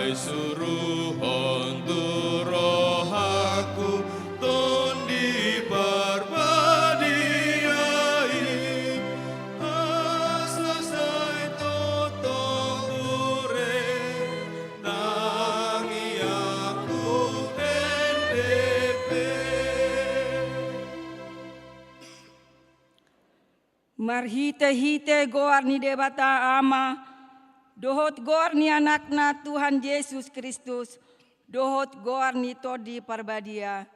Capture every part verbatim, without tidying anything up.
Suruhon tu rohangku Tondi Parbadia i, asa sai tongtong ture tangiangku ende pe. Marhitehite goar ni Debata Ama, dohot goar ni Anakna Tuhan Jesus Kristus, dohot goar ni Tondi Parbadia,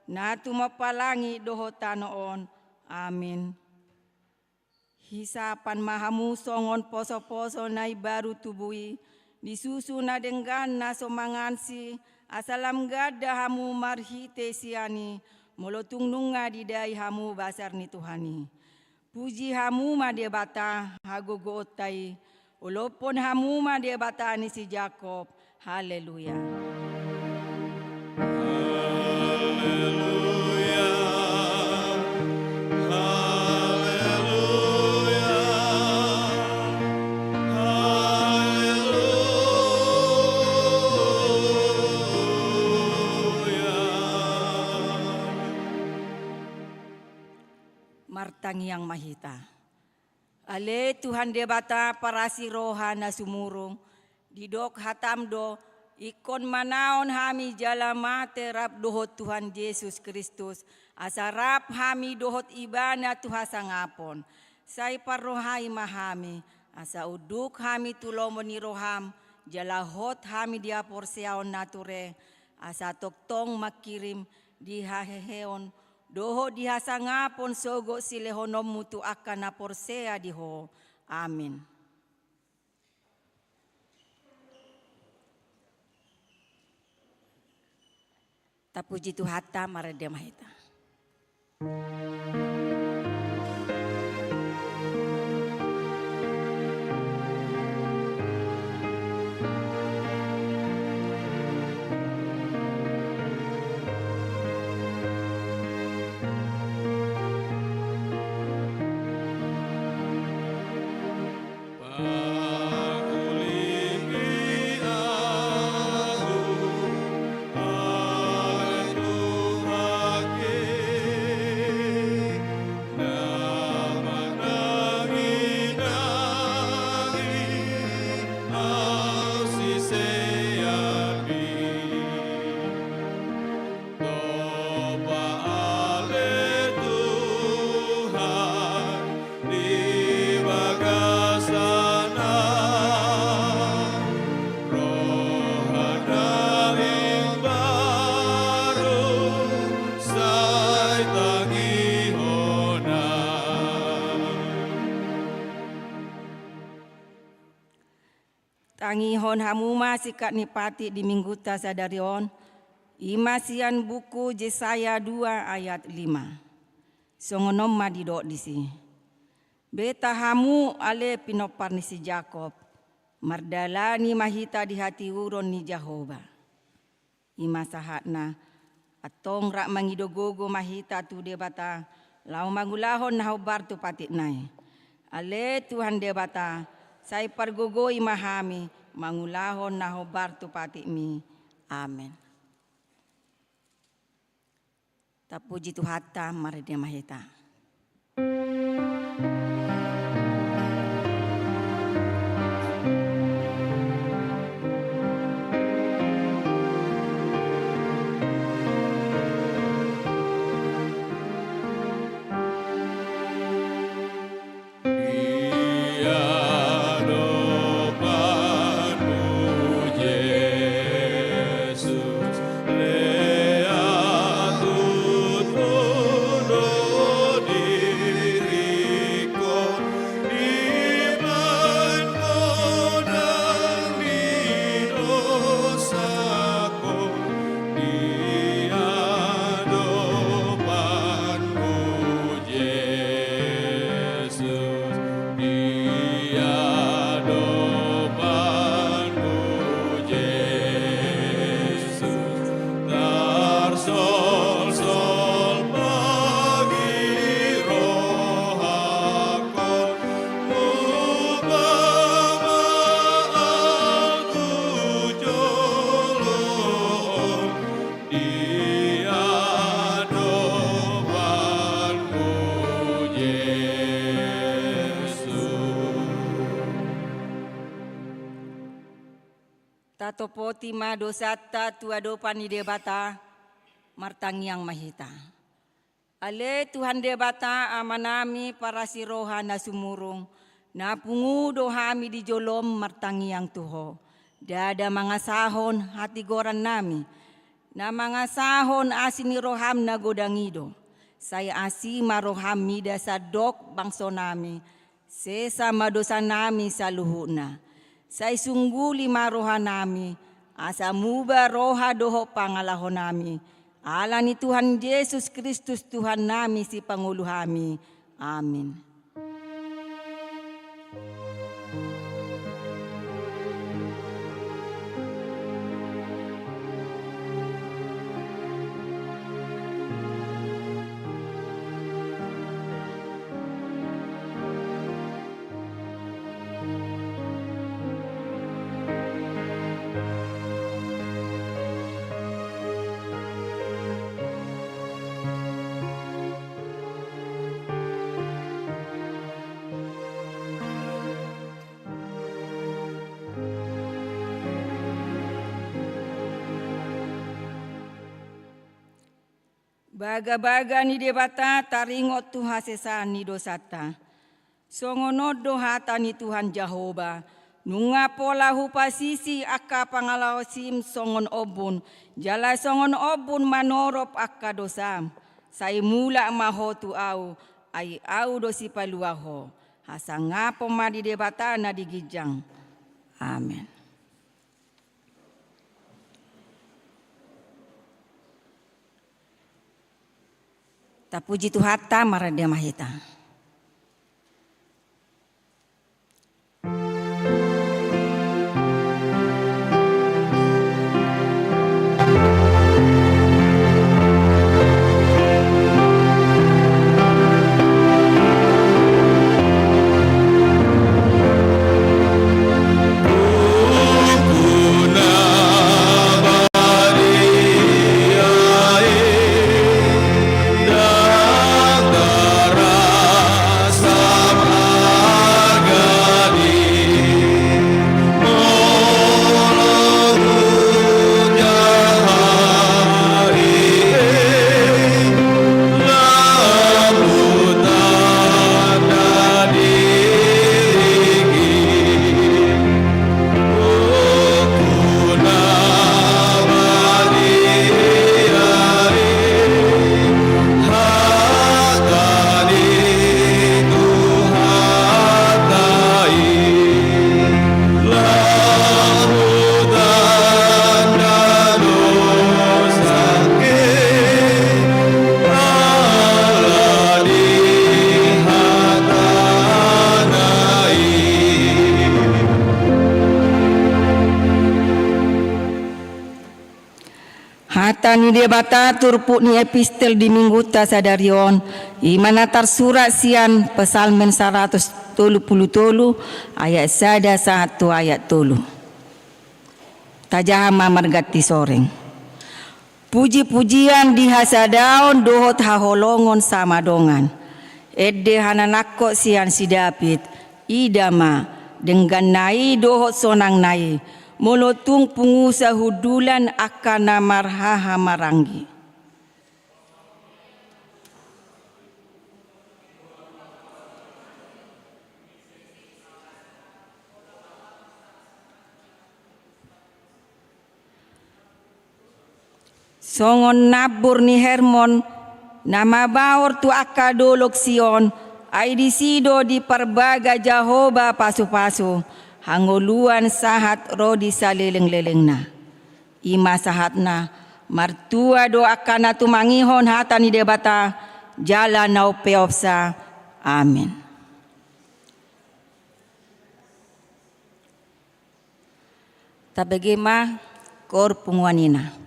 na tumompa langit dohot tano on. Amin. Hisapan ma hamu songon posoposo na imbaru tubu i, di susu na denggan na so mangansi, asa lam ganda hamu marhite sian i, molo tung nunga didai hamu basar ni Tuhan i. Puji hamu ma Debata hagogoonta i, olophon hamu ma Debata ni si Jakob. Haleluya. Haleluya. Haleluya. Haleluya. Martangiang ma hita. Ale Tuhan Debata parasi roha na sumurung, didok hatam do, ingkon manaon hami jala mate rap dohot Tuhan Jesus Kristus, asa rap hami dohot Ibana tu hasangapon. Sai parrohai ma hami, asa unduk hami tu lomo ni roham, jala hot hami di haporseaon na ture, asa tongtong mangkirim di haheheon, dohot di hasangapon sogot silehononmu tu angka na porsea di Ho. Amin. Tapuji Tuhanta, marende ma hita. Pakulinggi ahu ale Tuhanki, na manangi-nangi ahu siseanmi. Tompa ale Tuhan di bagasan ahu, roha na imbaru sai tangihon ahu. Tangihon hamu ma singkat ni patik di Minggunta sadari on, i ma sian buku Jesaya dua ayat lima. Songon on ma didok disi: Beta hamu ale pinompar ni si Jakob, mardalani ma hita di hatiuron ni Jahowa. I ma sahatna, antong rap mangido gogo ma hita tu Debata, laho mangulahon na hombar tu patikna i. Ale Tuhan Debata, sai pargogoi ma hami mangulahon na hombar tu patikmi. Amen. Tapuji Tuhanta, marende ma hita. Di adopanmu, Jesus, lean tutundon Tatopoti ma dosanta tu adopan ni Debata, martangiang ma hita. Ale Tuhan Debata, Amanami parasi roha na sumurung, na pungu do hami di jolom martangiang tu Ho. Ndada mangasahon hatigorannami, na mangasahon asi ni roham na godang i do. Sai asi ma roham mida sandok bangsonami, sesa ma dosanami saluhutna. Sai sungguli ma rohanami, asa muba roha dohot pangalahonami. Ala ni Tuhan Jesus Kristus Tuhannami Sipangolu hami. Amin. Bagabaga ni Debata taringot tu hasesaan ni dosanta. Songon on do hata ni Tuhan Jahowa: Nunga pola hupasisi angka pangalaosim songon ombun, jala songon ombun manorop angka dosam. Sai mulak ma ho tu Ahu, ai Ahu do Sipalua ho. Hasangapon ma di Debata na di ginjang. Amen. Tapuji Tuhanta, marende ma hita. Hata ni Debata turpuk ni epistel di Minggunta sadari on, i ma na tarsurat sian Psalmen saratus tolu pulu tolu, ayat sada sahat tu ayat tolu. Tajaha ma marganti soreng. Puji-pujian di hasadaon dohot haholongon sama dongan. Ende hananangkon sian si David, ida ma, dengganna i dohot sonangna i, molo tung pungu sahundulan angka na marhahamaranggi. Songon nambur ni Hermon, na mabaor tu angka dolok Sion, ai disi do diparbaga Jahowa pasupasu, hangoluan sahat ro di salelenglelengna. I ma sahatna, martua do angka na tumangihon hata ni Debata, jala na umpeopsa. Amen. Tabege ma koor punguan ina.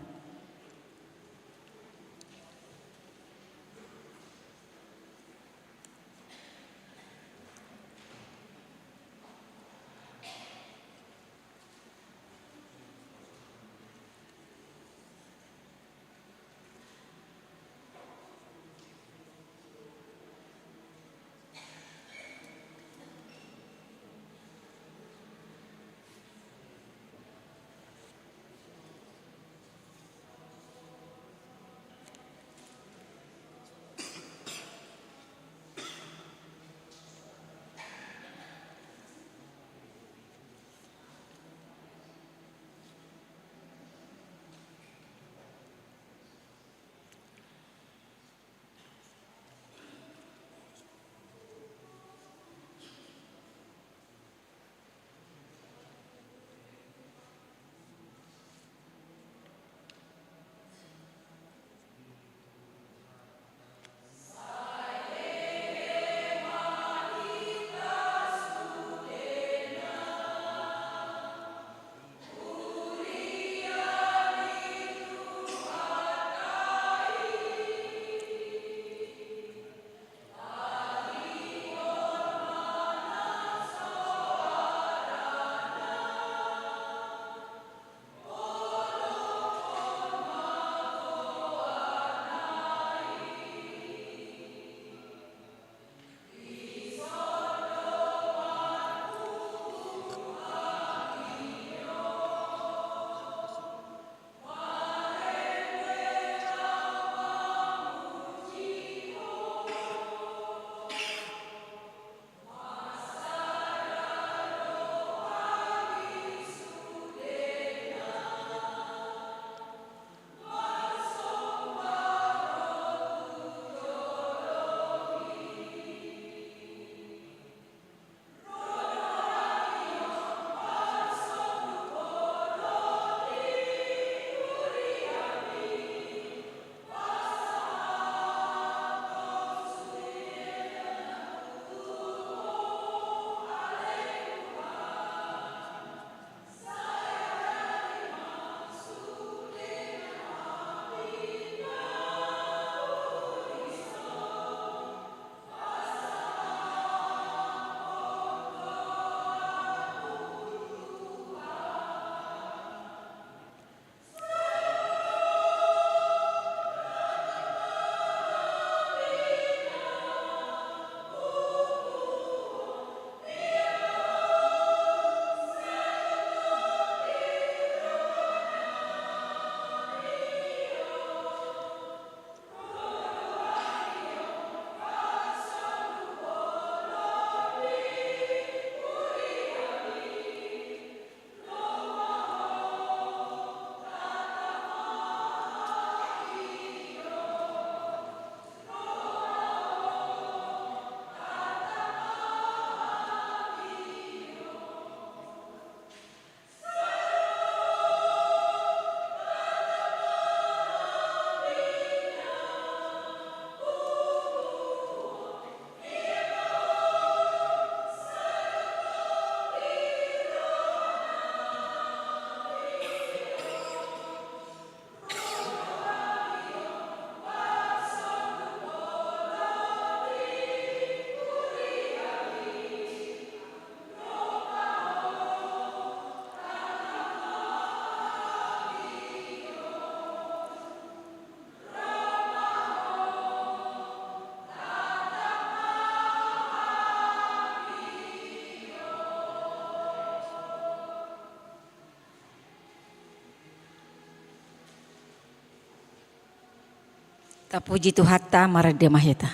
Tapuji Tuhanta, marende ma hita.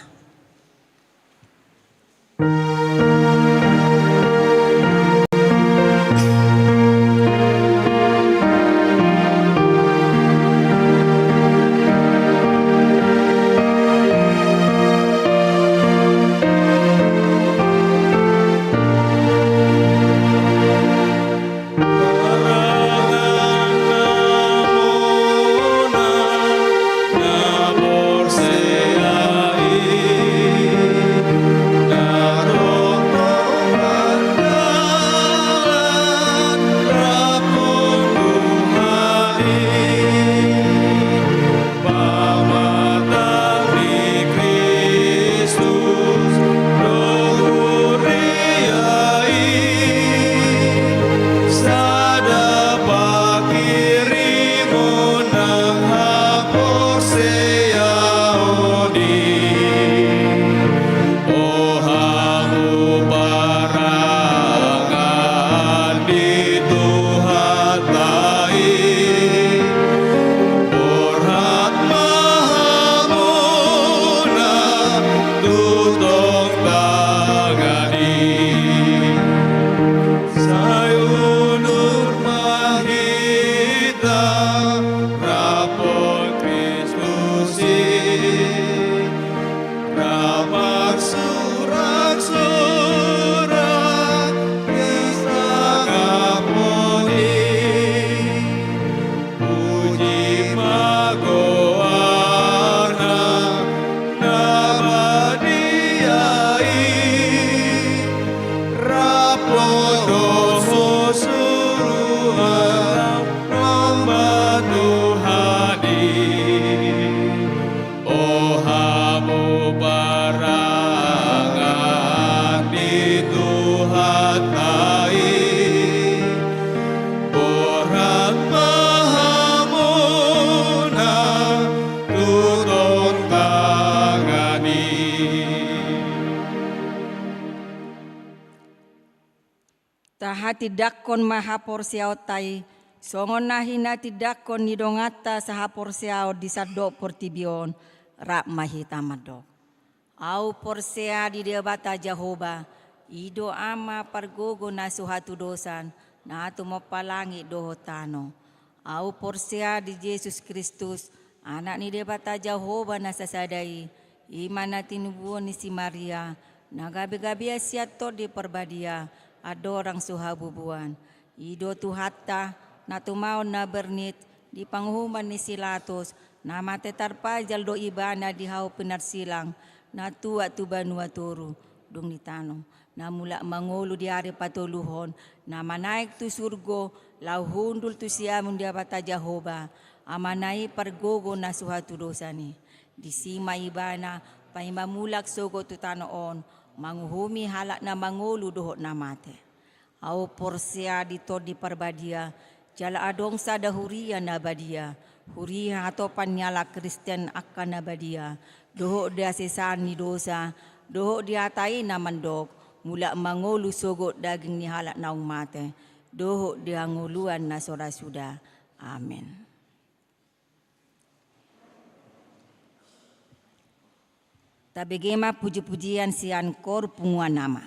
Pamatang ni Kristus do huria i, sada panghirimon nang haporseaon i. O hamu parangan ni Tuhanta i, borhat ma hamuna tu tongtong ni. Sai undur ma hita rap dohot Kristus i, rap marsurak-surak di sangap on i. Puji ma goarna na badia i, rap dohot suruan na mambatu hadi. O hamu parangan ni Tuhanta i, borhat ma hamuna tu tongtong ni. Tahatindangkon ma haporseaonta i, songon na hinatindangkon ni donganta sahaporseaon di sandok portibi on, rap ma hita mandok. Ahu porsea di Debata Jahowa, i do Ama pargogo na so hatudosan, na tumompa langit dohot tano. Ahu porsea di Jesus Kristus, Anak ni Debata Jahowa na sasada i, i ma na tinubuhon ni si Maria, na gabe-gabean sian Tondi Parbadia, andorang so habubuan. I do Tuhanta, na tumaon na bernit, di panguhuman ni si Latus, na mate tarpajal do Ibana di hau pinarsilang, na tuat tu banua toru, dung ditanom. Na mulak mangolu di ari patoluhon, na manaek tu surgo, laho hundul tu siamun Debata Jahowa, Amana i pargogo na so hatudosan i. Disi ma Ibana, paima mulak sogot tu tano on, manguhumi halak na mangolu dohot na mate. Ahu porsea di Tondi Parbadia, jala adong sada huria na badia, huria hatopan ni halak Kristen angka na badia, dohot di hasesaan ni dosa, dohot di hata i na mandok, mulak mangolu sogot daging ni halak naung mate, dohot di hangoluan na so ra suda. Amen. Tabege ma puji-pujian sian koor punguan Ama.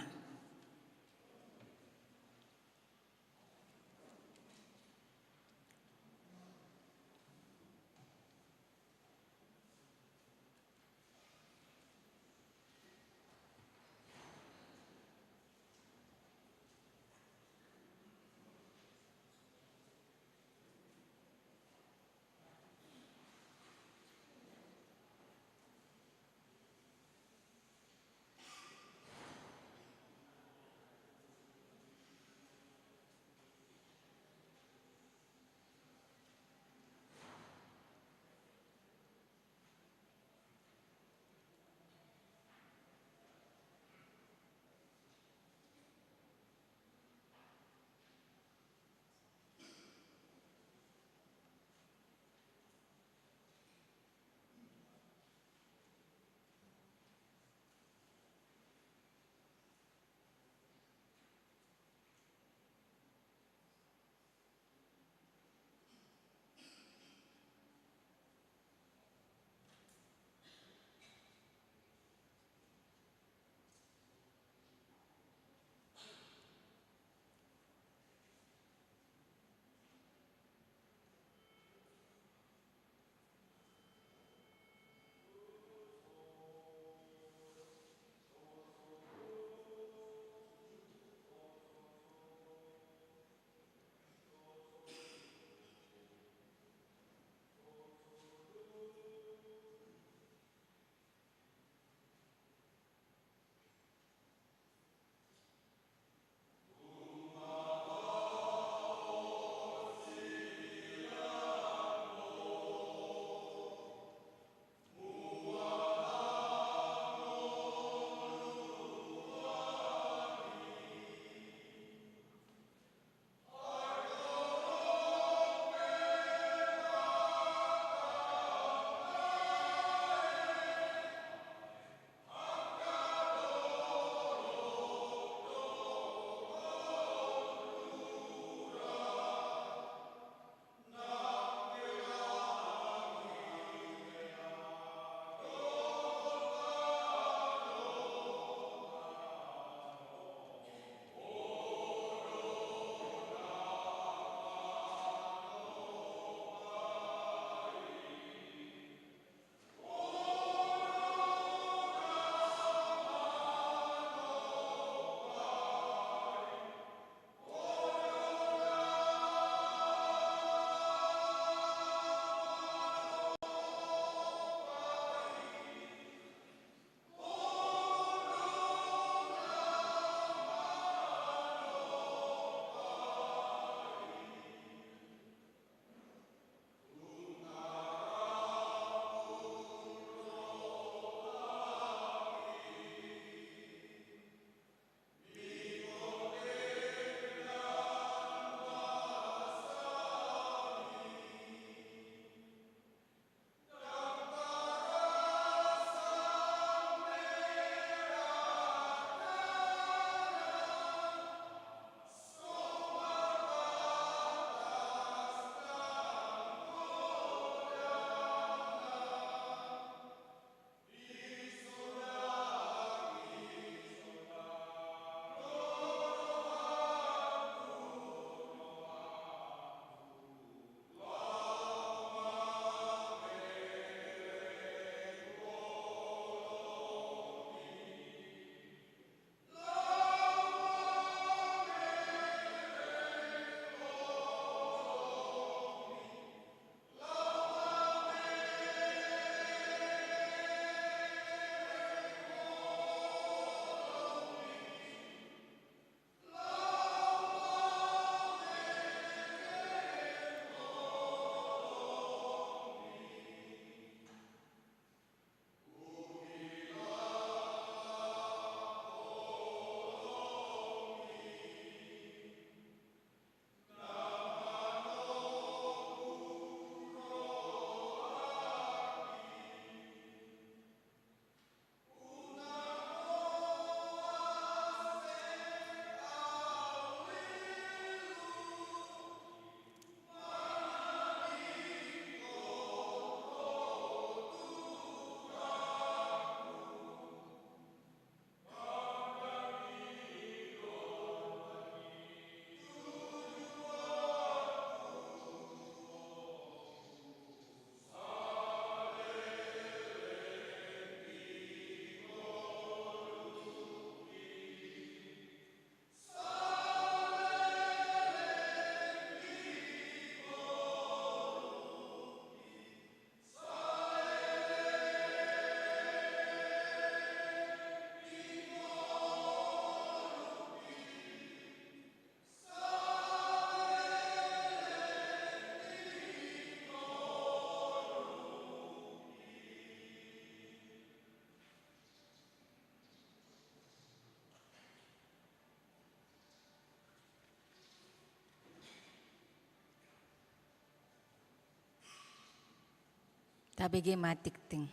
Tabege ma tingting.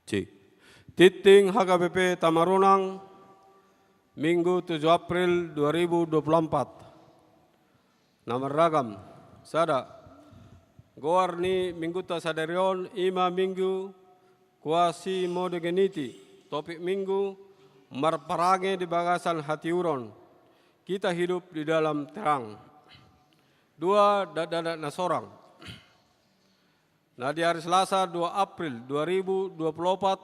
Cik. Tingting H K B P Tamarunang, Minggu tujuh April dua ribu dua puluh empat. Na marragam. Sada. Goar ni Minggunta sadari on i ma Minggu Quasimodogeniti. Topik Minggu: Marparange di bagasan hatiuron. Kita hidup di dalam terang. Dua, dakdanak na sorang. Na di ari Selasa dua April dua ribu dua puluh opat,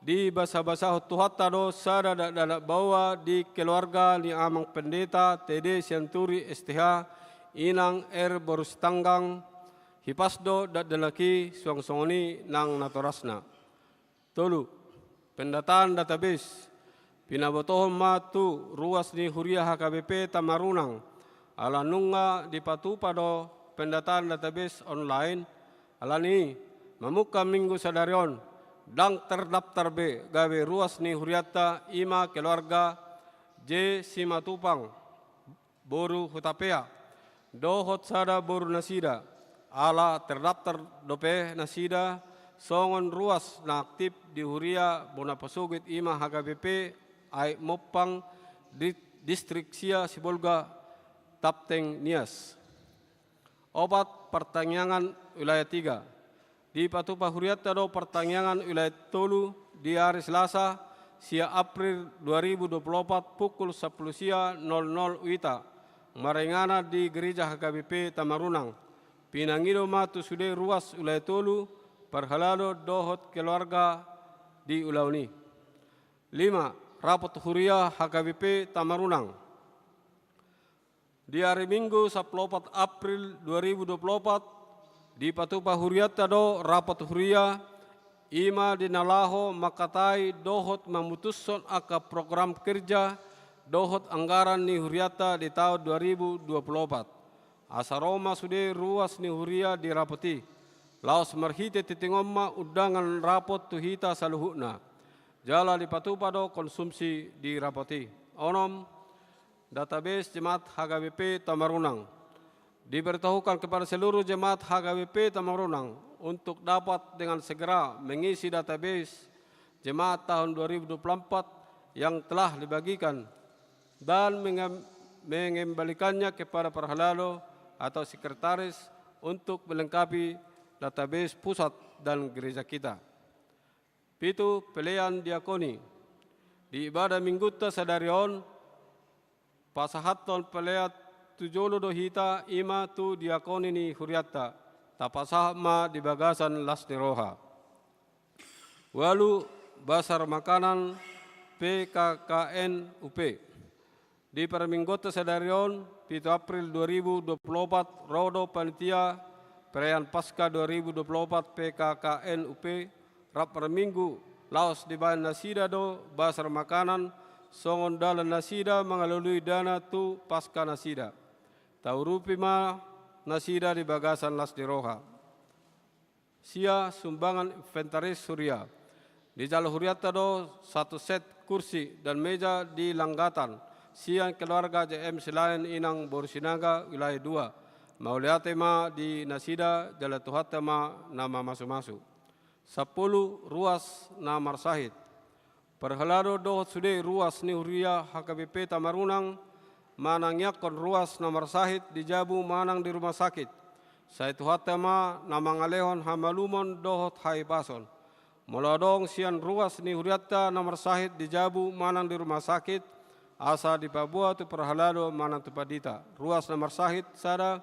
dibasabasahon Tuhanta do sada dakdanak baoa di keluarga ni Amang Pendeta T D Sianturi S T H, Inang R boru Sitanggang. Hipas do dakdanak i, suang songon i nang natorasna. Tolu, pendataan database. Pinabotohon ma tu ruas ni huria H K B P Tamarunang. Ala nunga dipatupa do pendataan database online, alani i, mamungka Minggu sadari on, ndang terdaftar be gabe ruas ni hurianta, i ma keluarga J Simatupang boru Hutapea, dohot sada boru nasida, ala terdaftar dope nasida songon ruas na aktif di huria bona pasogit, i ma H K B P Aek Mompang di distrik sia Sibolga, Tapteng Nias. Opat, partangiangan wilayah tiga. Dipatupa hurianta do partangiangan wilayah tolu di ari Selasa, sia April dua ribu dua puluh opat, pukul sampulu sia nol nol wita, maringanan di gereja H K B P Tamarunang. Pinangido ma tu sude ruas wilayah tolu, parhalado dohot keluarga di ulaon i. Lima, rapot huria H K B P Tamarunang. Di ari Minggu sampulu opat April dua ribu dua puluh opat, dipatupa hurianta do rapot huria, i ma di na laho mangkatai dohot mamutushon angka program kerja dohot anggaran ni hurianta di taon dua ribu dua puluh opat. Asa ro ma sude ruas ni huria di rapot i, laos marhite tingting on ma undangan rapot tu hita saluhutna. Jala dipatupa do konsumsi di rapot i. Onom, database Jemaat H K B P Tamarunang. Diberitahukan kepada seluruh jemaat H K B P Tamarunang untuk dapat dengan segera mengisi database jemaat tahun dua ribu dua puluh empat yang telah dibagikan dan mengem-, mengembalikannya kepada parhalado atau sekretaris untuk melengkapi database pusat dan gereja kita. Pitu, pelean diakoni. Di ibadah Minggunta sadari on, pasahathon pelean tu jolo do hita, i ma tu diakoni ni hurianta. Tapasahat ma di bagasan las ni roha. Ualu, basar makanan P K K N U P. Di parmingguonta sadari on, pitu April dua ribu dua puluh opat, ro do panitia perayaan Paskah dua ribu dua puluh opat P K K N U P, rap marminggu, laos dibahen nasida do basar makanan, songon dalan nasida mangalului dana tu Paskah nasida. Taurupi ma nasida di bagasan las ni roha. Sia, sumbangan inventaris huria. Dijalo hurianta do satu set kursi dan meja di Langgatan, sian keluarga J M Silaen, Inang boru Sinaga, wilayah dua. Mauliate ma di nasida, jala Tuhanta ma na mamasumasu. Sampulu, ruas na marsahit. Parhalado dohot sude ruas ni huria H K B P Tamarunang manangiangkon ruas na marsahit di jabu manang di rumah sakit. Sai Tuhanta ma na mangalehon hamalumon dohot hahipason. Molo adong sian ruas ni hurianta na marsahit di jabu manang di rumah sakit, asa dipaboa tu parhalado manang tu pandita. Ruas na marsahit sada,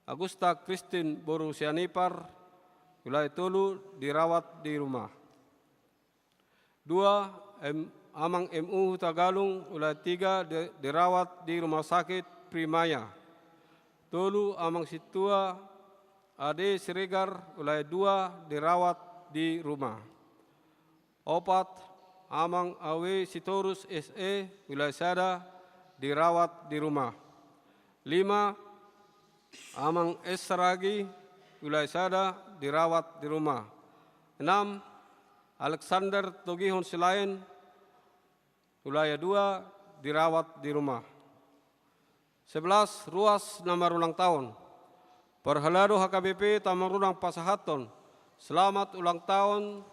Agusta Kristin boru Sianipar, wilayah tolu, dirawat di rumah. Dua, M-, Amang M U Hutagalung, wilayah tiga, di-, dirawat di Rumah Sakit Primaya. Tolu, Amang Sintua Ade Siregar, wilayah dua, dirawat di rumah. Opat, Amang Awe Sitorus S E, wilayah sada, dirawat di rumah. Lima, Amang S Saragi, wilayah sada, dirawat di rumah. Enam, Alexander Togihon Silaen, wilayah dua, dirawat di rumah. Sebelas, ruas na marulang taon. Parhalado H K B P Tamarunang pasahathon selamat ulang taon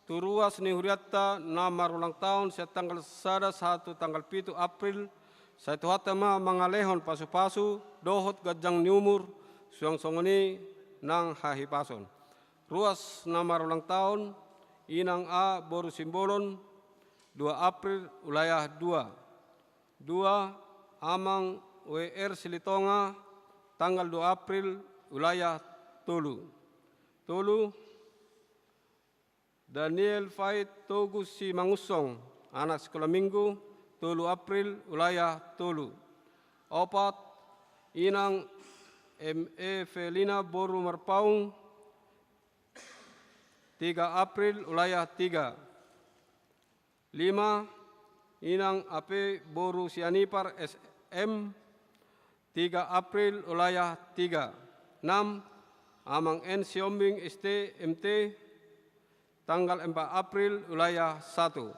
tu ruas ni hurianta na marulang taon sian tanggal sada sahat tu tanggal pitu April, sai Tuhanta ma mangalehon pasupasu dohot ganjang ni umur, suang songon i nang hahipason. Ruas na marulang taon, Inang A boru Simbolon, dua April, wilayah dua. Dua, Amang W R Silitonga, tanggal dua April, wilayah tolu. Tolu, Daniel Fait Togus Simangunsong, anak sikola minggu, tolu April, wilayah tolu. Opat, Inang M E Felina boru Marpaung, tiga April, wilayah tiga. Lima, Inang A P boru Sianipar S M, tiga April, wilayah tiga. Enam, Amang N Siombing S T M T, tanggal empat April, wilayah satu.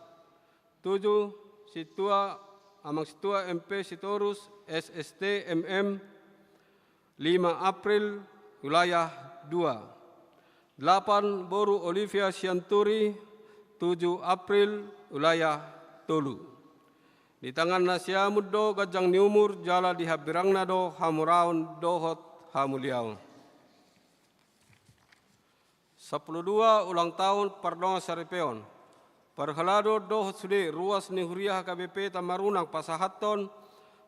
Tujuh, Sintua, Amang Sintua M P Sitorus S S T M M, lima April, wilayah dua. Delapan, boru Olivia Sianturi, tujuh April, wilayah tolu. Di tangan na siamun do ganjang ni umur, jala di hambirangna do hamuraon dohot hamuliaon. Sampulu dua, ulang taon pardongan saripeon. Parhalado dohot sude ruas ni huria H K B P Tamarunang pasahathon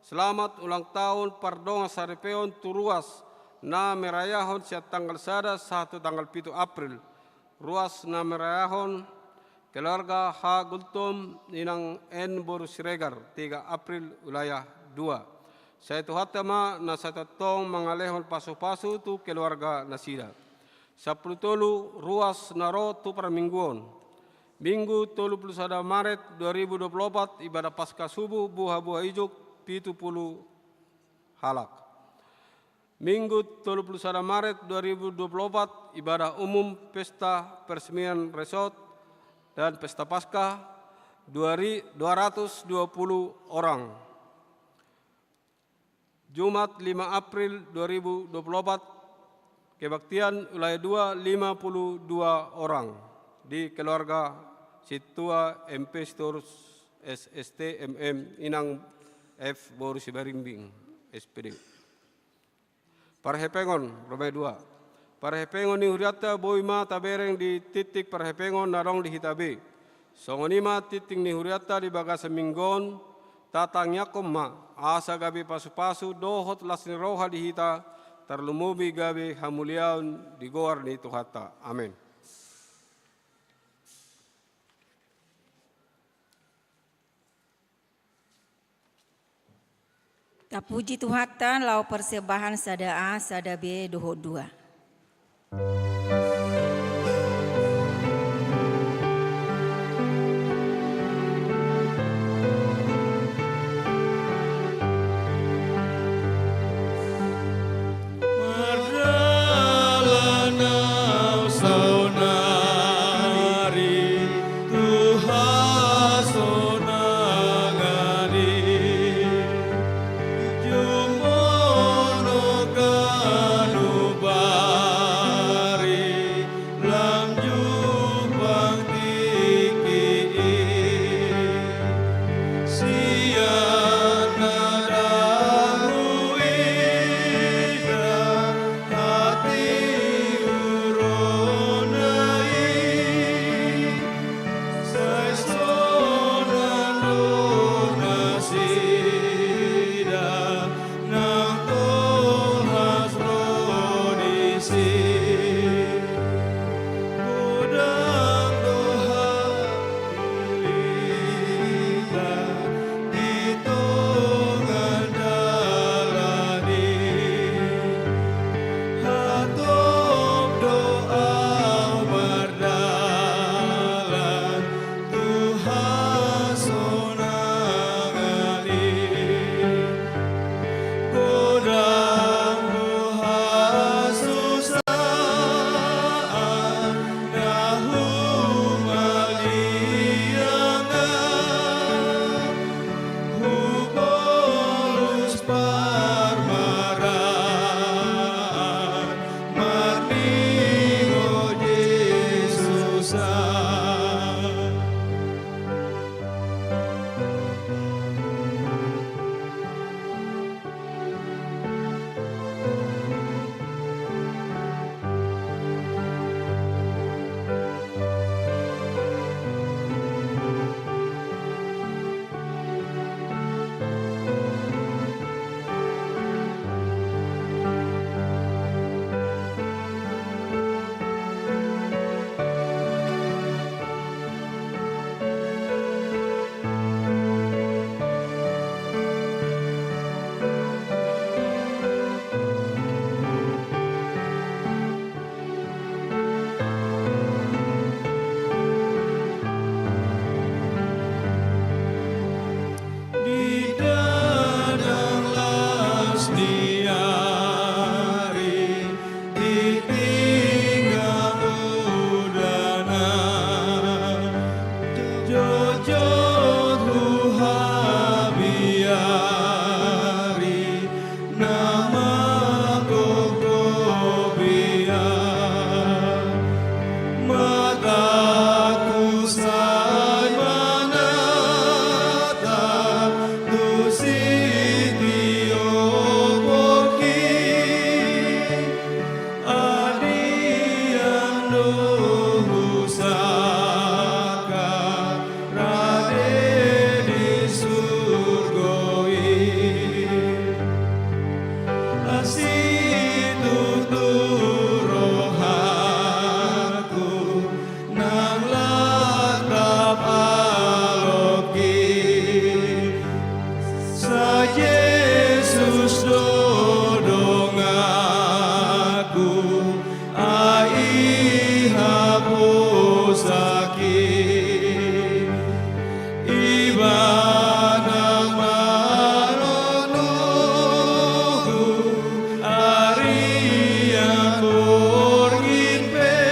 selamat ulang taon pardongan saripeon tu ruas na merayahon sian tanggal sada sahat tu tanggal pitu April. Ruas na merayahon keluarga H Gultom Inang N boru Siregar, tiga April, wilayah dua. Sai Tuhanta ma na sai tongtong mangalehon pasupasu tu keluarga nasida. Sampulu tolu, ruas na ro tu parmingguon. Minggu tolu pulu sada Maret dua ribu dua pulu opat, ibadah Paskah subuh, buha-buha ijuk, pitu pulu halak. Minggu tolu pulu sada Maret dua ribu dua pulu opat, ibadah umum pesta peresmian resort dan pesta Paskah, dua ri-, dua ratus dua puluh orang. Jumat lima April dua ribu dua puluh opat, kebaktian wilayah dua, lima puluh dua orang di keluarga Sintua M P Sitorus S S T M M, Inang F boru Sibarimbing S P D. Parhepengon, roma dua. Parhepengon ni hurianta boi ma tabereng di tingting parhepengon na adong di hita be. Songon i ma tingting ni hurianta di bagasan minggu on, tatangiangkon ma asa gabe pasupasu dohot las ni roha di hita, tarlumobi gabe hamuliaon di goar ni Tuhanta. Amen. Tapuji Tuhanta laho parsembahan sada A, sada B dohot dua. Mardalan au saonari tu hasonangan i, jumolo ganup Sakit, Ibana manolongku, arian borngin pe,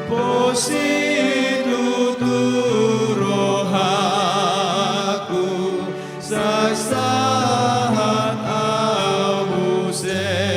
pos situtu rohangku, sai sahat au muse.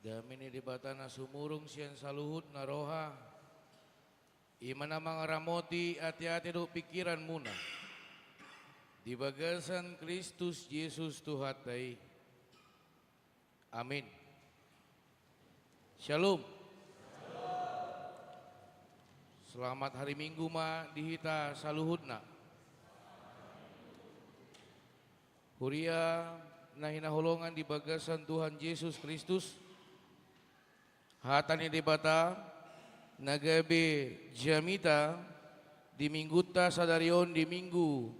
Dame ni Debata na sumurung sian saluhut na roha, i ma na mangaramoti ateate dohot pingkiranmuna di bagasan Kristus Jesus Tuhanta i. Amin. Syalom. Selamat hari Minggu ma di hita saluhutna. Huria na hinaholongan di bagasan Tuhan Jesus Kristus, hata ni Debata na gabe jamita di Minggunta sadari on, di Minggu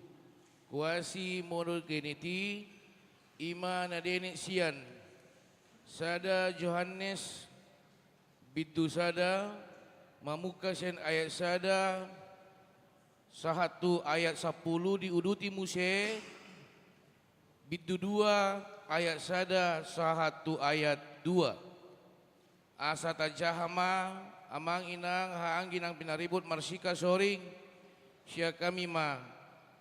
Quasi Monogeniti, i ma na dienet sian sada Johannes bindu sada, mamungka sian ayat sada sahat tu ayat sampulu, diuduti muse bindu dua ayat sada sahat tu ayat dua. Asa tajaha ma, amang inang, haha anggi nang pinaribot, marsikasoring sian hami ma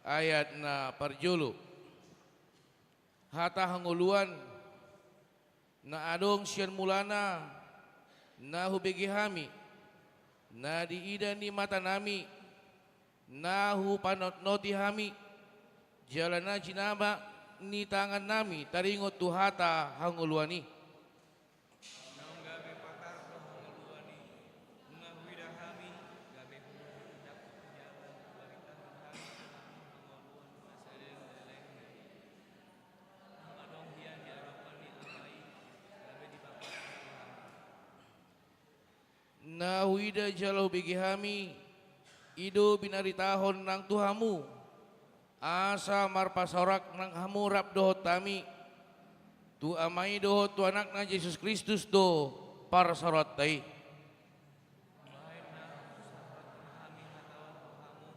ayat na parjolo. Hata hangoluan na adong sian mulana, na hubege hami, na diida ni matanami, na hupanotnoti hami, jala na jinama ni tangannami taringot tu hata hangoluan i. Naung gabe patar do hangoluan i, nunga huida hami, gabe huhut dapot jalan baritahon hami tu hangoluan na saleleng ni lelengna i. Naung adong hian di adopan ni Ama i, gabe dipapatar do hami. Na huida jala hubege hami, i do binaritahon nang tu hamu, asa marpasaoran nang hamu rap dohot hami. Tu Ama i dohot tu Anakna Jesus Kristus do parsaoranta i. Bahen ma sahat ma hami hataon tu hamu,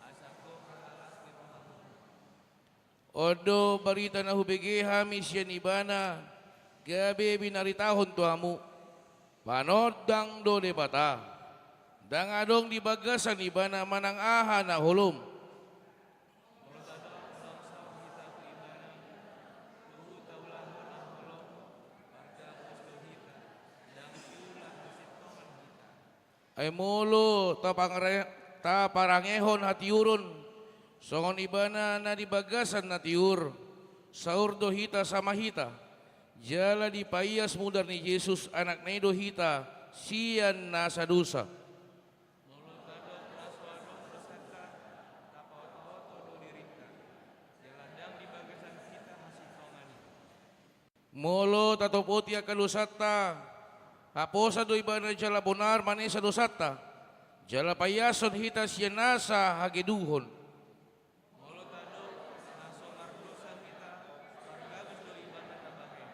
asa gok halak ni rohamu. On do barita na hubege hami sian Ibana, gabe binaritahon tu hamu. Manondang do Debata. Ndang adong di bagasan Ibana manang aha na holom. Molo tadok adong saur hita tu Ibana, huhut taulahon na holom, margabus do hita, ndang siula hasintongan hita. Ai molo tapangre-, taparangehon hatiuron, songon Ibana na di bagasan na tiur, saur do hita sama hita. Jala dipaias mudar ni Jesus, Anakna i do hita, sian nasa dosa. Molo tadok na so adong dosanta, tapaoto-oto do dirinta, jala ndang di bagasan hita hasintongan i. Molo tatopoti angka dosanta, haposan do Ibana jala bonar manesa dosanta, jala paiashon hita sian nasa hagedukon. Molo tadok na so mardosa hita, pargabus do Ibana tabahen,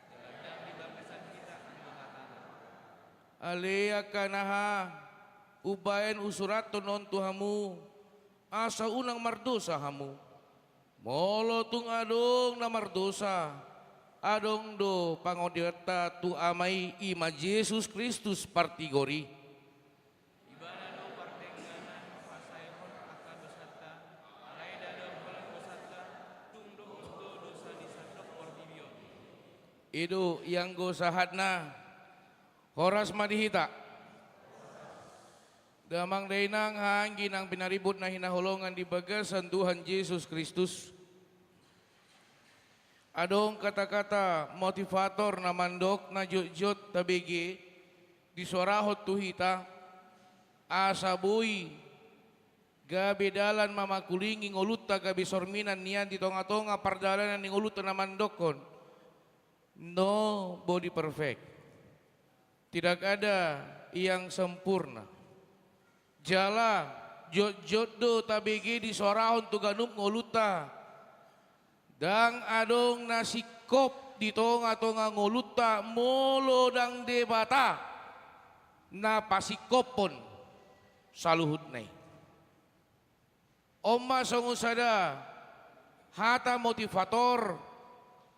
jala ndang di bagasan hita anggo hatana. Ale angka anaha, umbahen husurathon on tu hamu, asa unang mardosa hamu. Molo tung adong na mardosa, adong do pangondianta tu Ama i, i ma Jesus Kristus partigor i. Ibana do pardengganan pasaehon angka I do ianggo sahatna. Horas ma di hita. Damang dainang, haha anggi nang pinaribot na hinaholongan di bagasan Tuhan Jesus Kristus. Adong kata-kata motivator na mandok na jotjot tabege disuarahon tu hita, asa boi gabe dalan mamakulingi ngolunta gabe sorminan nian di tonga-tonga pardalanan ni ngolunta na mandokkon, nobody perfect. Tidak ada yang sempurna. Jala jotjot do tabege disuarahon tu ganup ngolunta. Ndang adong na singkop di tonga-tonga ngolunta molo ndang Debata na pasingkophon saluhutna i. On ma songon sada hata motivator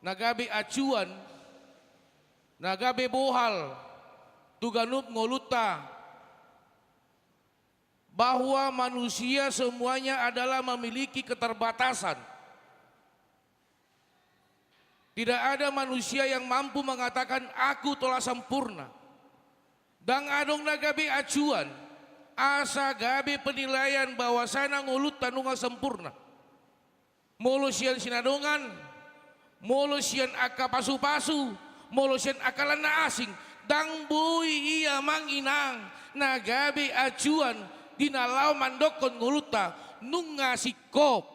na gabe acuan, na gabe bohal tu ganup ngolunta, bahwa manusia semuanya adalah memiliki keterbatasan. Tidak ada manusia yang mampu mengatakan, "Aku telah sempurna." Ndang adong na gabe acuan asa gabe penilaian bahwasana ngolunta nunga sempurna. Molo sian sinadongan, molo sian angka pasupasu, molo sian angka lan na asing, ndang boi i, amang inang, na gabe acuan di na laho mandokkon ngolunta nunga singkop.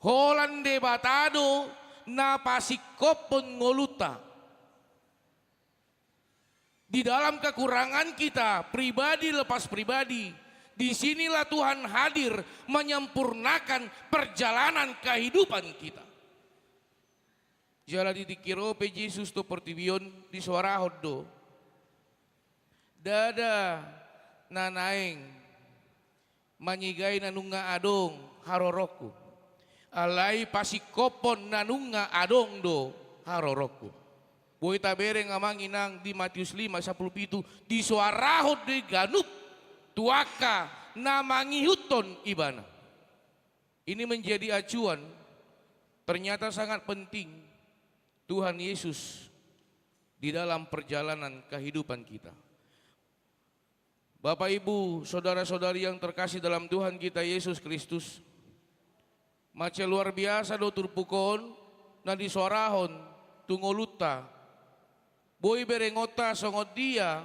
Holan Debata do na pasingkophon ngolunta. Di dalam kekurangan kita, pribadi lepas pribadi, di sinilah Tuhan hadir menyempurnakan perjalanan kehidupan kita. Jala di tingki ro pe Jesus tu portibi on disuarahon do, ndada na naeng mangigai na nunga adong haroroku. Alai pasingkophon na nunga adong do haroroku. Boi tabereng, amang inang, di Matius lima sampulu pitu, disuarahon do i ganup tu angka na mangihuthon ibana. Ini menjadi acuan, ternyata sangat penting Tuhan Yesus di dalam perjalanan kehidupan kita. Bapak, Ibu, saudara-saudari yang terkasih dalam Tuhan kita Yesus Kristus, mansai luar biasa do turpuk on na disuarahon tu ngolunta. Boi berengonta songon dia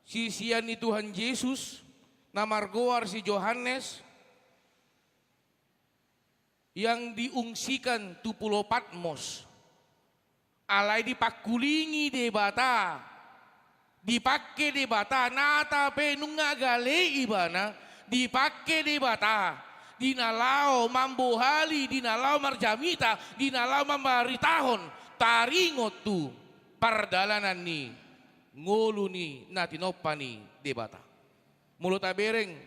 sisian ni Tuhan Jesus na margoar si Johannes, yang diungsikan tu Pulo Patmos. Alai dipangkulingi Debata, dipangke Debata, nata pe nunga gale ibana, dipangke Debata di na laho mambohali, di na laho marjamita, di na laho mambaritahon taringot tu pardalanan ni ngolu ni na tinompa ni Debata. Molo tabereng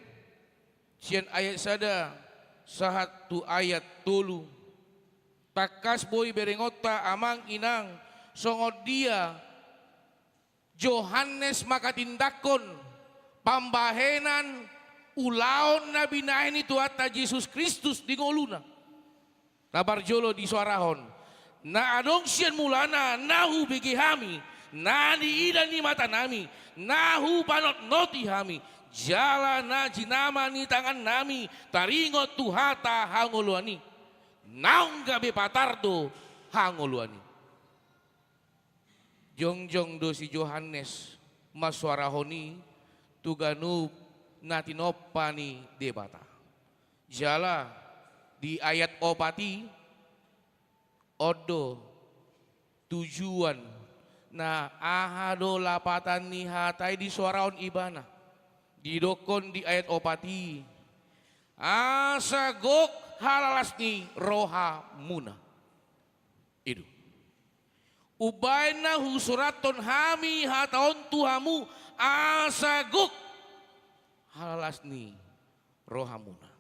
sian ayat sada sahat tu ayat tolu, tangkas boi berengonta, amang inang, songon dia Johannes manghatindanghon pambahenan ulaon na binahen ni Tuhanta Jesus Kristus di ngoluna. Na parjolo disuarahon, na adong sian mulana na hubege hami, na niida ni matanami, na hupanotnoti hami, jala na jinama ni tangannami taringot tu hata hangoluan i. Naung gabe patar do hangoluan i. Jongjong do si Johannes mansuarahon i tu ganup na tinompa ni Debata. Jala di ayat opat i, on do tujuan, na aha do lapatan ni hata i disuarahon ibana. Didokkon di ayat opat i, asa gok halalas ni rohamuna. I do. Umbahen na husurathon hami hata on tu hamu, asa gok halalas ni rohamuna.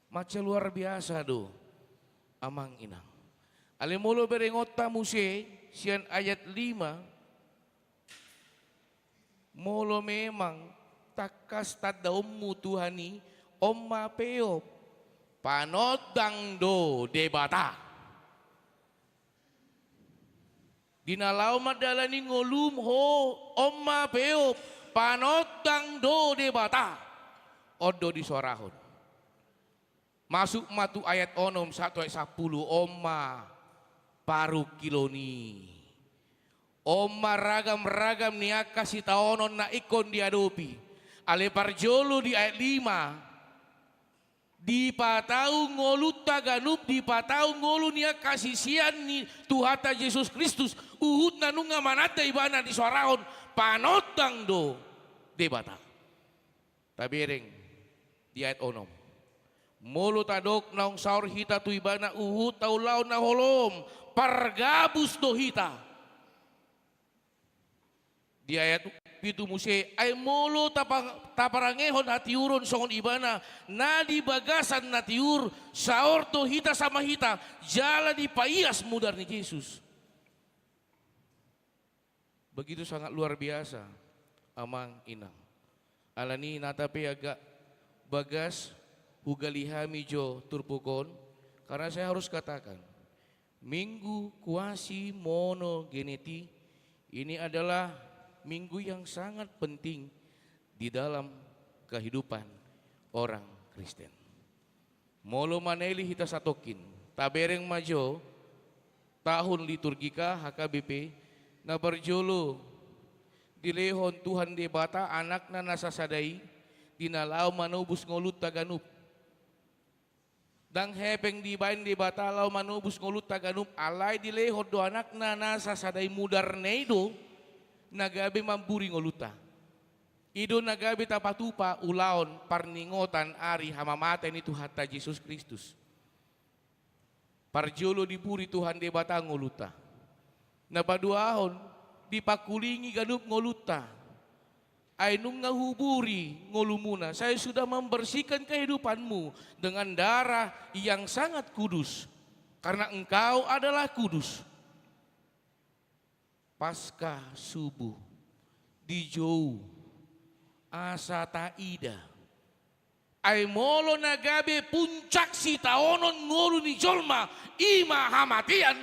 Mansai luar biasa do, amang inang. Alai molo berengonta muse sian ayat lima, molo memang tangkas tandaonmu Tuhan i, on ma peop, panondang do Debata. Di na laho mandalani ngolum ho, on ma peop, panondang do Debata. On do disoarahon. Masuk ma tu ayat onom sahat tu ayat sampulu, on ma parungkilon i. On ma ragam-ragam ni angka sitaonon na ingkon diadopi. Alai parjolo di ayat lima, dipatau ngolunta ganup, dipatau ngolu ni angka sisean ni Tuhanta Jesus Kristus, huhut na nunga mananda ibana disoarahon, panondang do Debata. Tabereng di ayat onom. Molo tadok naung saor hita tu ibana, huhut taulahon na holom, pargabus do hita. Di ayat pitu muse, ai molo tapa-, taparangehon hatiuron songon ibana, na di bagasan na tiur, saor do hita sama hita, jala dipaias mudar ni Jesus. Begitu sangat luar biasa, amang inang. Alani nata pe agak bagas hugali hami jo turpuk on, karena saya harus katakan, Minggu Quasimonogeniti ini adalah minggu yang sangat penting di dalam kehidupan orang Kristen. Molo maneli hita satongkin, tabereng ma jo tahun liturgika H K B P, na parjolo dilehon Tuhan Debata Anakna na sasada i, di na laho manobus ngolunta ganup. Ndang hepeng dibaen Debata laho manobus ngolunta ganup, alai dilehon do Anakna na sasada i, mudarna i do na gabe mamburi ngolunta. I do na gabe tapatupa ulaon parningotan ari hamamate ni Tuhanta Jesus Kristus. Parjolo diburi Tuhan Debata ngolunta. Na paduahon, dipangkulingi ganup ngolunta. Ai nunga huburi ngolumuna, saya sudah membersihkan kehidupanmu dengan darah yang sangat kudus. Karena engkau adalah kudus. Paskah subuh dijou asa taida. Ai molo na gabe puncak sitaonon ngolu ni jolma, i ma hamatean.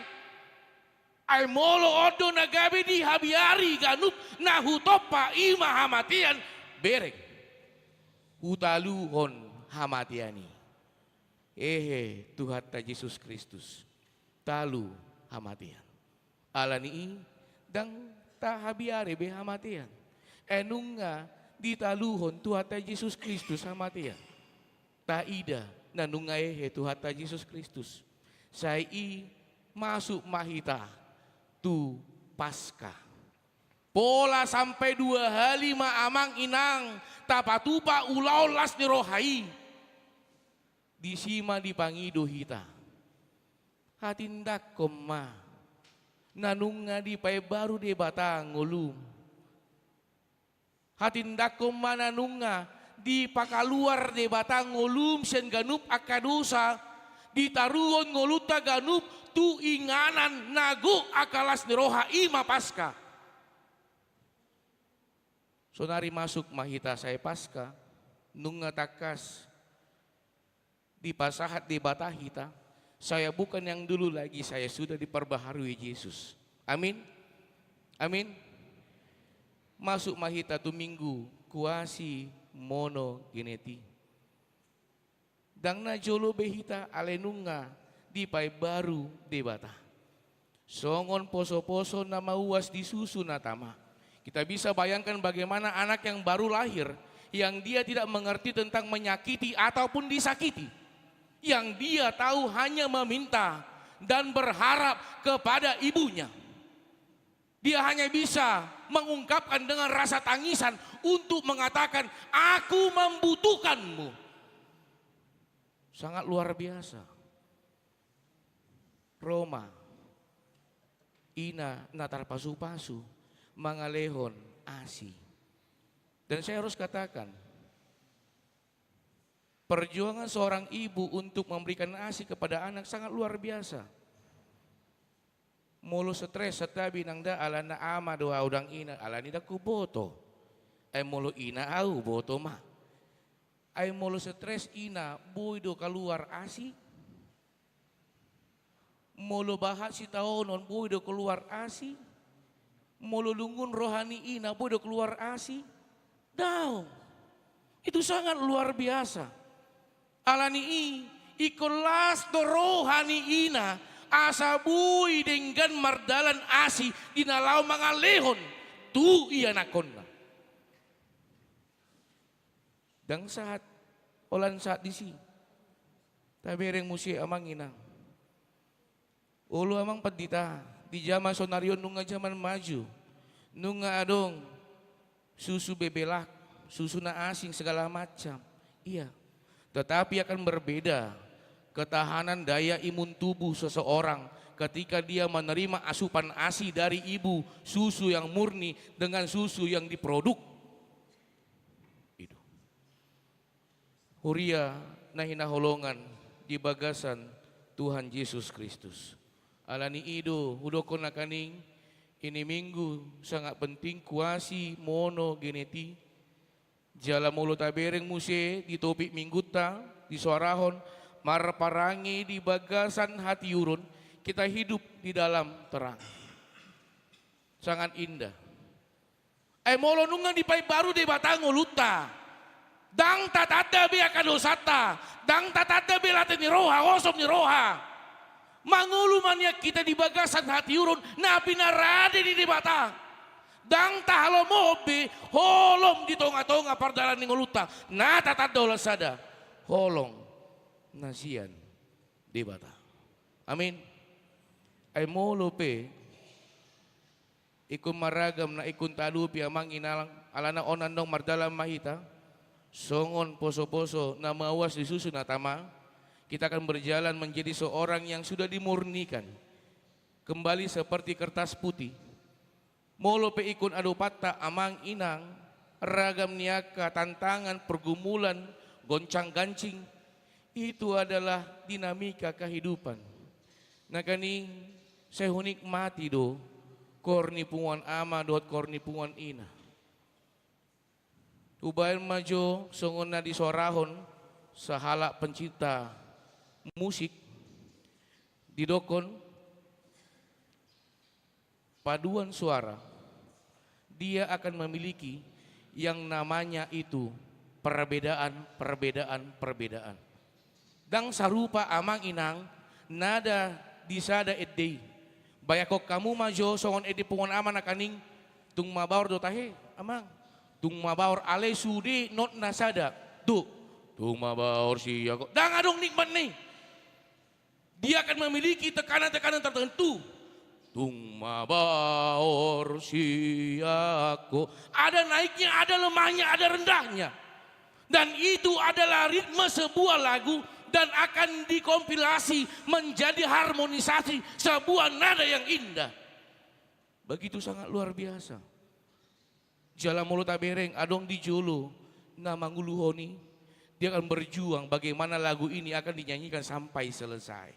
Ai molo on do na gabe dihabiari ganup na hutompa, i ma hamatean, bereng, hutaluhon hamatean i. Ehe Tuhanta Jesus Kristus, talu hamatean. Alani i ndang tahabiari be hamatean. Ai nunga ditaluhon Tuhanta Jesus Kristus hamatean. Taida na nunga ehe Tuhanta Jesus Kristus. Sai i masuk ma hita tu Paskah. Pola sampai dua hali ma amang inang tapatupa ulaon las ni roha i. Disi ma dipangido hita. Hatindangkon ma na nunga dipaimbaru Debata ngolum. Hatindangkon ma na nunga dipakaluar Debata ngolum sian ganup angka dosa, ditaruhon ngolunta ganup tu inganan na gok angka las ni roha, i ma Paskah. Sonari masuk ma hita sae Paskah, nunga tangkas dipasahat Debata hita, saya bukan yang dulu lagi, saya sudah diperbaharui Jesus. Amin. Amin. Masuk ma hita tu Minggu Quasimonogeniti. Ndang na jolo be hita alai nunga dipaimbaru Debata. Songon poso-poso na mauas di susu na tama. Kita bisa bayangkan bagaimana anak yang baru lahir, yang dia tidak mengerti tentang menyakiti ataupun disakiti, yang dia tahu hanya meminta dan berharap kepada ibunya. Dia hanya bisa mengungkapkan dengan rasa tangisan untuk mengatakan, "Aku membutuhkanmu." Sangat luar biasa. Ro ma ina na tarpasu-pasu mangalehon asi. Dan saya harus katakan, perjuangan seorang ibu untuk memberikan asi kepada anak sangat luar biasa. Molo stres santabi nang da, alana ama do au, ndang ina, alani ndang huboto. Ai molo ina au, boto ma. Ai molo stres ina, boi do kaluar asi? Molo bahat sitaonon, boi do kaluar asi? Molo lungun roha ni ina, boi do keluar asi? Daong. Itu sangat luar biasa. Alani i, ingkon las do roha ni ina, asa boi denggan mardalan asi di na laho mangalehon tu ianakhonna. Ndang sahat, holan sahat disi. Tabereng muse amang inang. Olo amang pandita, di jaman sonari on nunga jaman maju. Nunga adong susu bebelak, susu na asing segala macam. Iya. Tetapi akan berbeda ketahanan daya imun tubuh seseorang ketika dia menerima asupan asi dari ibu, susu yang murni dengan susu yang diproduk. Itu. Huria na hinaholongan di bagasan Tuhan Jesus Kristus. Alani i do hudokkon nangkaning, ini Minggu sangat penting, quasi monogeneti. Jala molo tabereng muse di topik Minggunta, disoarahon marparange di bagasan hatiuron, kita hidup di dalam terang. Sangat indah. Ai molo nunga dipaimbaru Debata ngolunta, ndang tatanda be angka dosanta, ndang tatanda be late ni roha, osom ni roha. Mangolu ma nian hita di bagasan hatiuron na pinarade ni Debata. Ndang tahalomohon be holong di tongatonga pardalan ni ngolunta. Na tatanda holan sada, holong na sian Debata. Amin. Ai molo pe ingkon maragam na ingkon taadopi amang inang, alana on adong mardalan ma hita. Songon posoposo na mauas di susu na tama, kita akan berjalan menjadi seorang yang sudah dimurnikan. Kembali seperti kertas putih. Molo pe ingkon adopanta amang inang, ragam ni angka tantangan, pergumulan, goncang-ganjing, itu adalah dinamika kehidupan. Nangkaning sai hunikmati do koor ni punguan ama dohot koor ni punguan ina. Hubaen ma jo songon na disoarahon sahalak pencinta musik, didokkon paduan suara, dia akan memiliki yang namanya itu perbedaan, perbedaan, perbedaan. Ndang sarupa amang inang nada di sada ende i. Bayangkon hamu ma jo songon ende punguan ama nangkaning, tung mabaor do tahe, amang. Tung mabaor alai sude not na sada. Tu. Tung mabaor sian ho. Ndang adong nikmatna i. Dia akan memiliki tekanan-tekanan tertentu. Tung mabaor sian ho. Ada naiknya, ada lemahnya, ada rendahnya. Dan itu adalah ritme sebuah lagu dan akan dikompilasi menjadi harmonisasi sebuah nada yang indah. Begitu sangat luar biasa. Jala molo tabereng adong di jolo na manguluhon i, dia akan berjuang bagaimana lagu ini akan dinyanyikan sampai selesai.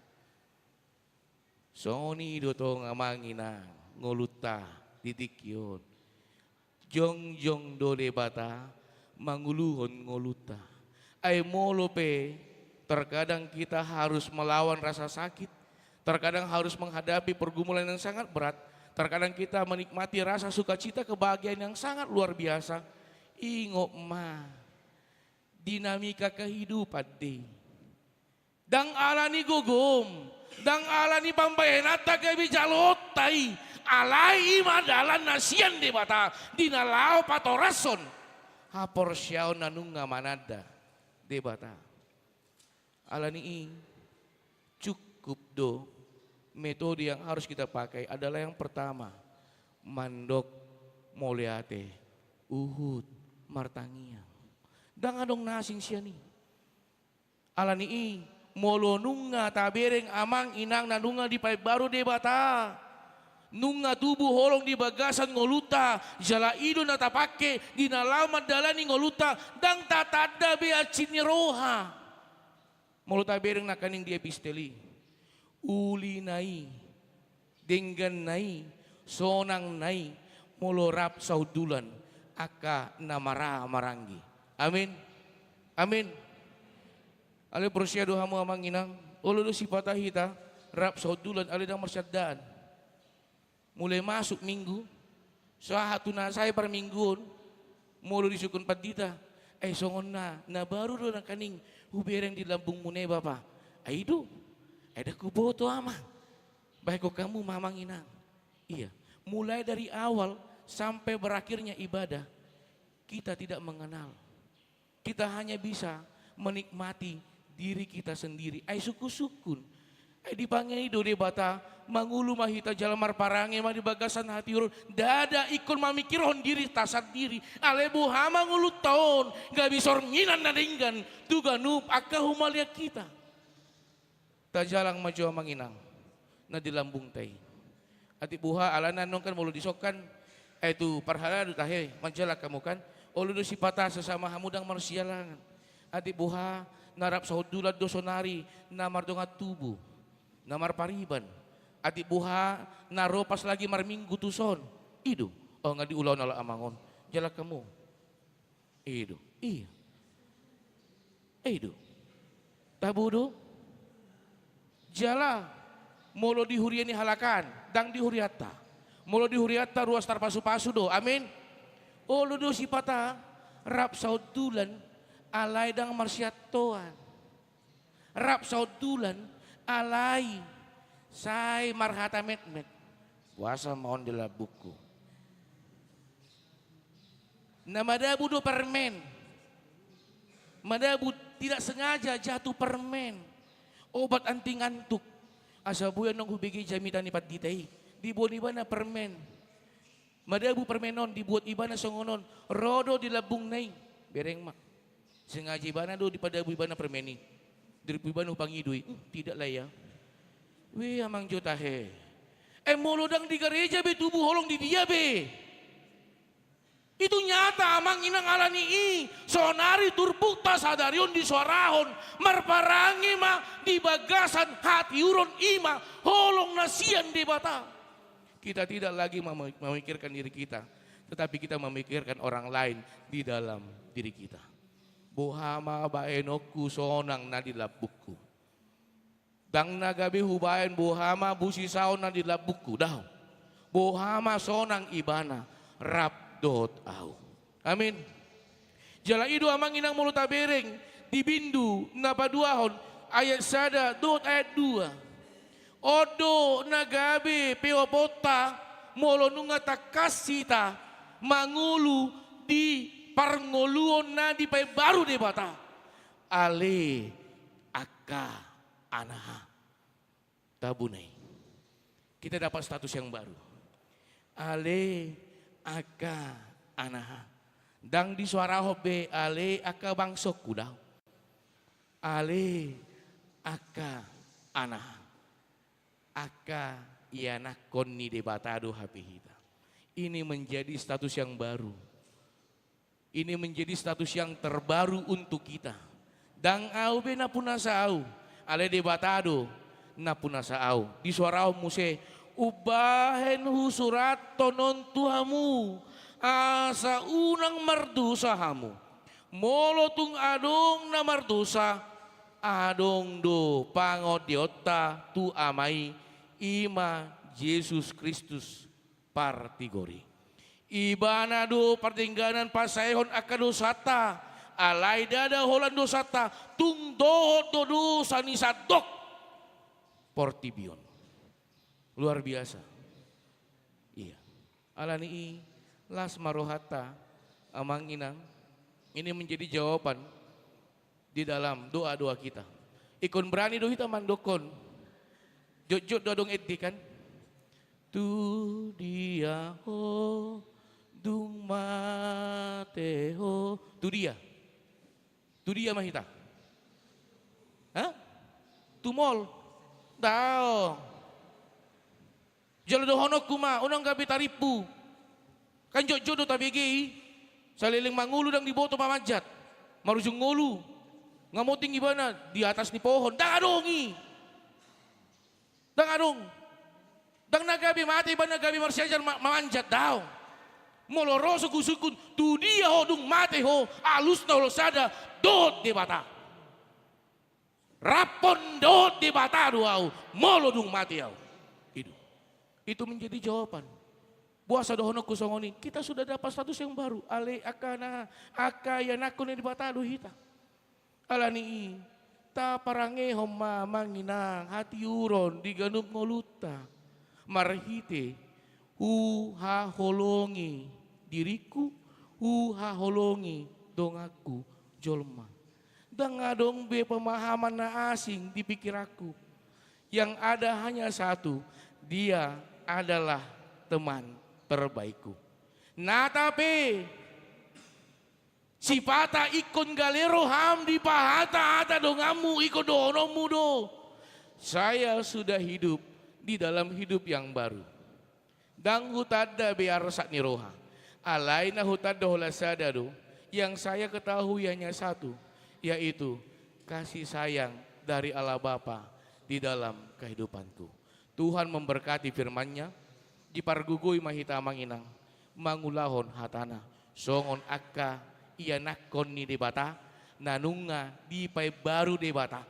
Songon i do tong amang inang ngolunta di tingki on. Jongjong do Debata manguluhon ngolunta. Ai molo pe terkadang kita harus melawan rasa sakit, terkadang harus menghadapi pergumulan yang sangat berat, terkadang kita menikmati rasa sukacita kebahagiaan yang sangat luar biasa. Ingot ma, dinamika kehidupan do i. Ndang ala ni gogom, ndang ala ni pambahenanta gabe jaloonta i, alai i ma dalan na sian Debata di na laho patorashon haporseaon na nunga mananda Debata. Alani i, cukup do metode yang harus kita pakai adalah yang pertama, mandok mauliate, huhut martangiang. Ndang adong na asing sian i. Alani i, molo nunga tabereng amang inang na nunga dipaimbaru Debata, nunga tubu holong di bagasan ngolunta, jala i do na tapangke di na laho mandalani ngolunta, ndang tatanda be hansit ni roha. Molo tabereng nangkaning di epistel i, ulina i, dengganna i, sonangna i, molo rap sahundulan angka na mara maranggi. Amin. Amin. Alai porsea do hamu amang inang, olo do sipata hita rap sahundulan alai ndang marsiandaan. Mulai masuk minggu, Sahat tu na sai parmingguon, molo disungkun pandita, ai songon na, na baru do nangkaning hubereng di lambungmuna i, Bapa. Ai i do, ai ndang huboto, Amang. Baen hamu ma, Amang Inang. Iya, mulai dari awal sampai berakhirnya ibadah, kita tidak mengenal. Kita hanya bisa menikmati diri kita sendiri. Ai sungkun-sungkun. Ai dipangido Debata, mangolu ma hita jala marparange ma di bagasan hatiuron. Ndada ingkon mamikirhon dirita sandiri. Alai boha ma ngolunta on, gabe sorminan na denggan tu ganup angka humaliang hita. Tajalang ma jo, Amang Inang, na di lambungta i. Atik boha, alana annon kan molo dison kan, eh, tu parhalado tahe manjalang hamu kan. Olo do sipata sasama hamu ndang marsialangan. Atik boha, na rap sahundulan do sonari na mardongan tubu, na marpariban. Atik boha, na ro pas lagi marminggu tuson. I do, oh, nga diulahon ala Amang on. Jalang hamu. I do. Iya. I do. Tabo do. Jala molo di huria ni halak an, ndang di hurianta. Molo di hurianta ruas tarpasu-pasu do. Amin. Olo do sipata rap sahundulan alai ndang marsiantoan. Rap sahundulan alai sai marhata metmet. Boasa ma on di lambungku? Na madabu do permen. Madabu, tidak sengaja jatuh permen. Obat anti ngantuk. Asa boi annon hubege jamita ni pandita i. Diboan ibana permen. Madabu permen on, dibuat ibana songon on. Ro do di lambungna i. Bereng ma. Sengaja ibana do dipadabu ibana permen i. Dirimpu ibana hupangido i. Hmm, tidak lah ya. Weh, Amang jo tahe. Eh, molo ndang di gareja be tubu, holong di dia be? Itu nyata, Amang Inang, alani i sonari turpukta sadari on disuarahon, marparange ma di bagasan hatiuron, i ma holong na sian Debata. Kita tidak lagi mem-, memikirkan diri kita, tetapi kita memikirkan orang lain di dalam diri kita. Boha ma baenonku sonang na di lambungku? Ndang na gabe hubaen boha ma busisaon na di lambungku, daong. Boha ma sonang ibana rap dohot ahu. Amin. Jala i do, Amang Inang, molo tabereng di bindu na paduahon, ayat sada dohot ayat dua. On do na gabe peoponta molo nunga tangkas hita mangolu di parngoluon na dipaimbaru Debata. Ale angka anaha. Tabona i. Kita dapat status yang baru. Ale angka anaha. Ndang disuarahon be ale angka bangsongku, daong. Ale angka anaha. Angka ianakhon ni Debata do hape hita. Ini menjadi status yang baru. Ini menjadi status yang terbaru untuk kita. Ndang ahu be nampunasa ahu, alai Debata do nampunasa ahu. Disuarahon muse, umbahen husurathon on tu hamu, asa unang mardosa hamu. Molo tung adong na mardosa, adong do pangondianta tu Ama i, i ma Jesus Kristus. Partigor i. Ibana do pardengganan pansalehon angka dosanta, alai ndada holan dosanta, tung dohot do dosa ni sandok portibi on. Luar biasa. Iya. Alani i, las ma rohanta, Amang Inang, ini menjadi jawaban di dalam doa-doa kita. Ingkon berani do hita mandokkon. Jotjot do adong ende kan? Tu dia ho, dung mate ho. Tu dia. Tu dia ma hita. Hah? Tu mol. Daong. Jala dohononku ma, unang gabe tarimpu. Kan jotjot do tabege i, saleleng mangolu ndang diboto pamanjat. Marujung ngolu. Nga monting ibana di atas ni pohon. Ndang adong i. Ndang adong. Ndang na gabe mate ibana gabe marsiajar ma-, mamanjat, daong. Molo ro sungkun-sungkun, tu dia ho dung mate ho, alusna holan sada, dohot Debata. Rap dohot Debata do ahu, molo dung mate ahu. Itu. Itu menjadi jawaban. Boasa dohononku songon i? Kita sudah dapat status yang baru. Alai angka na, angka ianakhon ni Debata do hita. Ala ni i, taparangehon ma amang inang hatiuron di ganup ngolunta. Marhite huhaholongi diringku, huhaholongi donganku jolma. Ndang adong be pemahaman na asing di pikiranku. Yang ada hanya satu, dia adalah teman terbaikku. Nata pe, sipata ingkon gale roham dipahata hata donganmu, ingkon dohononmu do: Saya sudah hidup di dalam hidup yang baru. Ndang hutanda be arsak ni roha. Alai na hutanda holan sada do, yang saya ketahui hanya satu, yaitu kasih sayang dari Allah Bapa di dalam kehidupanku. Tuhan memberkati firman-Nya, dipargogoi ma hita amang inang mangulahon hata-Na, songon angka ianakhon ni Debata, na nunga dipaimbaru Debata,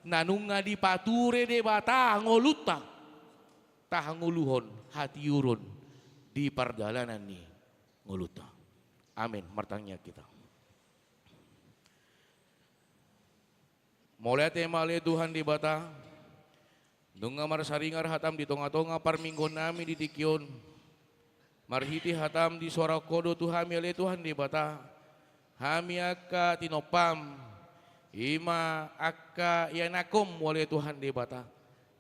na nunga dipature Debata ngolunta, tahangoluhon hatiuron di pardalanan ni ngolunta. Amen. Martangiang hita. Mauliate ma ale Tuhan Debata, nunga marsaringar hata-M di tonga-tonga parmingguonnami di tingki on. Marhite hata-M disorahon Ho do tu hami ale Tuhan Debata, hami angka tinompa-M, i ma angka ianakhon-Mu ale Tuhan Debata.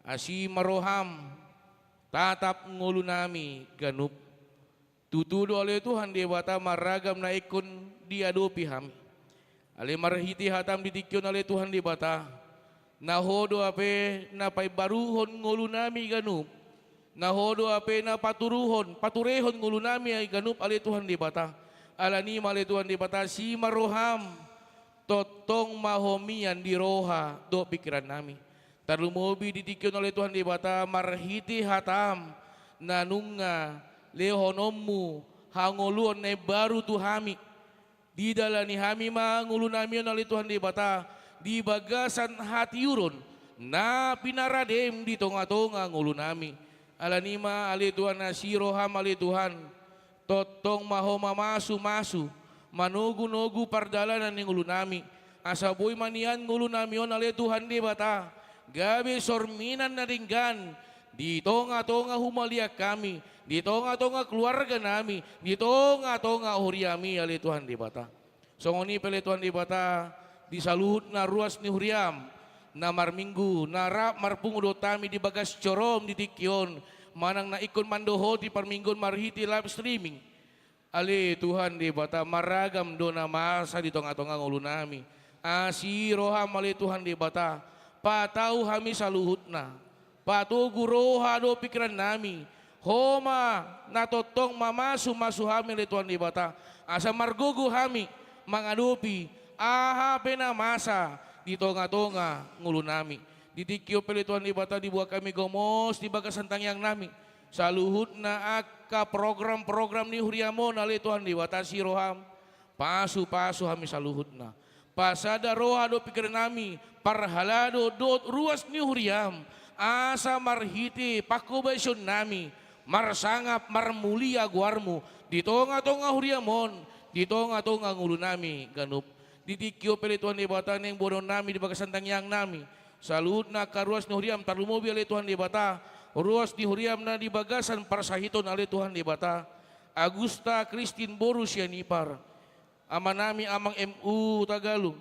Asi ma roham, tatap ngolunami ganup. Tutu do ale Tuhan Debata, marragam na ingkon diadopi hami. Alai marhite hata-M di tingki on ale Tuhan Debata, na Ho do hape na paimbaruhon ngolunami ganup, na Ho do hape na paturuhon, paturehon ngolunami ganup ale Tuhan Debata. Ala ni i ma ale Tuhan Debata, asi ma roham, tongtong ma Ho mian di roha dohot pingkirannami. Tarlumobi di tingki on ale Tuhan Debata, marhite hata-M na nunga lehononmu hangoluan na imbaru tu hami. Didalani hami ma ngolunami on ale Tuhan Debata, di bagasan hatiuron na pinaradem di tonga-tonga ngolunami. Ala ni i ma ale Tuhan, asi roham ale Tuhan, tongtong ma Ho mamasu-masu, manogu-nogu pardalanan ni ngolunami, asa boi ma nian ngolunami on ale Tuhan Debata, gabe sorminan na denggan di tonga-tonga humaliang hami, di tonga-tonga keluarganami, di tonga-tonga huriami ale Tuhan Debata. Songon i pe ale Tuhan Debata, di saluhutna ruas ni huriam, na marminggu, na rap marpungu dohot hami di bagas joro-M di tingki on, manang na ingkon mandohoti parmingguon marhite live streaming. Ale Tuhan Debata, marragam do na masa di tonga-tonga ngolunami. Asi roham ale Tuhan Debata, patau hami saluhutna. Patogu roha dohot pingkirannami. Ho ma na tongtong mamasu-masu hami ale Tuhan Debata, asa margogo hami mangadopi aha pe na masa di tonga-tonga ngolunami. Di tingki on pe ale Tuhan Debata, dibuat hami gomos di bagasan tangiangnami saluhutna angka program-program ni huriam on ale Tuhan Debata, asi roham. Pasu-pasu hami saluhutna. Pasada roha dohot pingkirannami, parhalado dohot ruas ni huriam, asa marhite pangkobasionnami, marsangap marmulia goarmu, di tonga-tonga huriam on, di tonga-tonga ngolunami ganup. Di tingki on pe ale Tuhan Debata, naeng boanonnami di bagasan tangiangnami saluhutna angka ruas ni huriam, tarlumobi ale Tuhan Debata, ruas ni huriam na di bagasan parsahiton ale Tuhan Debata. Agusta Kristin boru Sianipar, amanami amang M U Tagalung,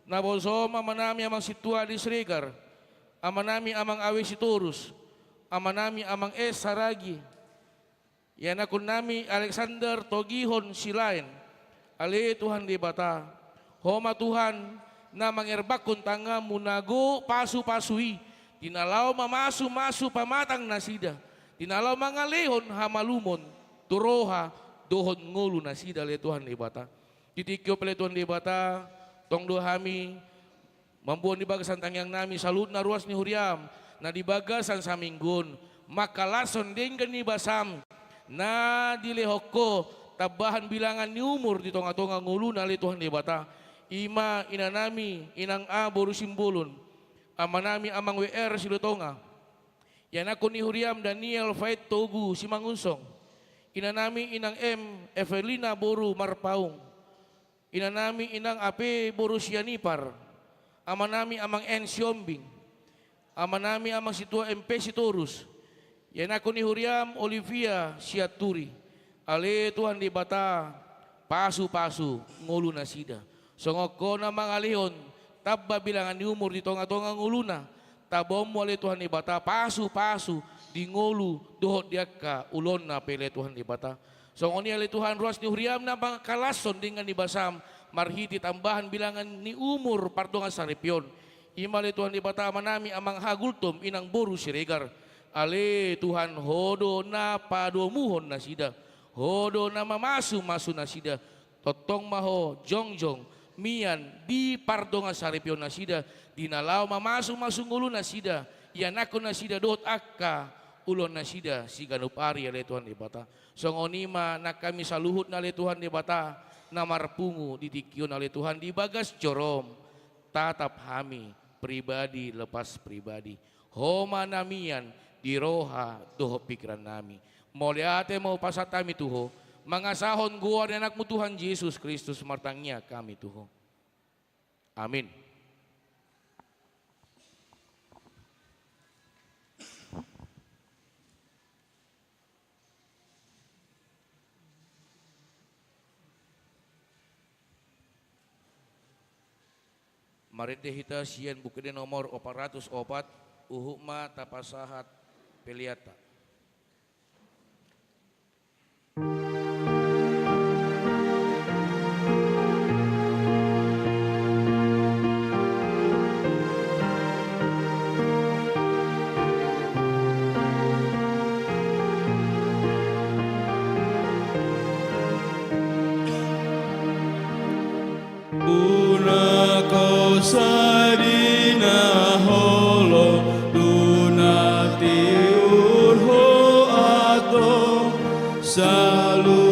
naposom amanami amang Sintua di Siregar, amanami amang Awe Sitorus, amanami amang S Saragi, ianakhonnami Alexander Togihon Silaen. Ale Tuhan Debata, Ho ma Tuhan na mangerbakhon tanganmu na gok pasu-pasu i, di na laho mamasu-masu pamatang nasida, di na laho mangalehon hamalumon tu roha dohot ngolu nasida ale Tuhan Debata. Di tingki on pe ale Tuhan Debata, tong do hami mamboan di bagasan tangiangnami saluhutna ruas ni huriam na di bagasan saminggu on mangkalashon denggan ni basam na dilehon Ho tambahan bilangan ni umur di tonga-tonga ngoluna ale Tuhan Debata. I ma inanami inang A boru Simbolon, amanami amang W R Silutonga, ianakhon ni huriam Daniel Fait Togu Simangunsong, Inanami inang M Evelina boru Marpaung, inanami inang A P boru Sianipar, amanami amang N Siombing, amanami amang situa M P Sitorus, ianakhon ni huriam Olivia Sianturi. Ale Tuhan Debata, pasu-pasu ngolu nasida. Songon Ho na mangalehon tamba bilangan ni umur di tonga-tonga ngoluna, tabaonmu ale Tuhan Debata pasu-pasu di ngolu dohot di angka ulaonna pe ale Tuhan Debata. Songon i ale Tuhan, ruas ni huriam na mangkalashon denggan ni basam marhite tambahan bilangan ni umur pardongan saripeon. I ma ale Tuhan Debata amanami amang Hagultom inang boru Siregar. Ale Tuhan, Ho do na padomuhon nasida, Ho do na mamasu-masu nasida. Tongtong ma Ho jongjong mian di pardongan saripeon nasida, di na laho mamasu-masu ngolu nasida, ianakhon nasida dohot angka ulaon nasida siganup ari ale Tuhan Debata. Songon i ma nang hami saluhutna ale Tuhan Debata na marpungu di tingki on ale Tuhan di bagas joroM. Tatap hami pribadi lepas pribadi. Ho ma na mian di roha dohot pingkiran nami. Mauliate ma hupasahat hami tu Ho, mangasahon goar ni AnakMu Tuhan Jesus Kristus martangiang hami tu Ho. Amin. Marende hita sian Buku Ende nomor opat ratus opat, huhut ma tapasahat peleanta. Unang ho sai di na holong, unang tiur ho antong, salusulu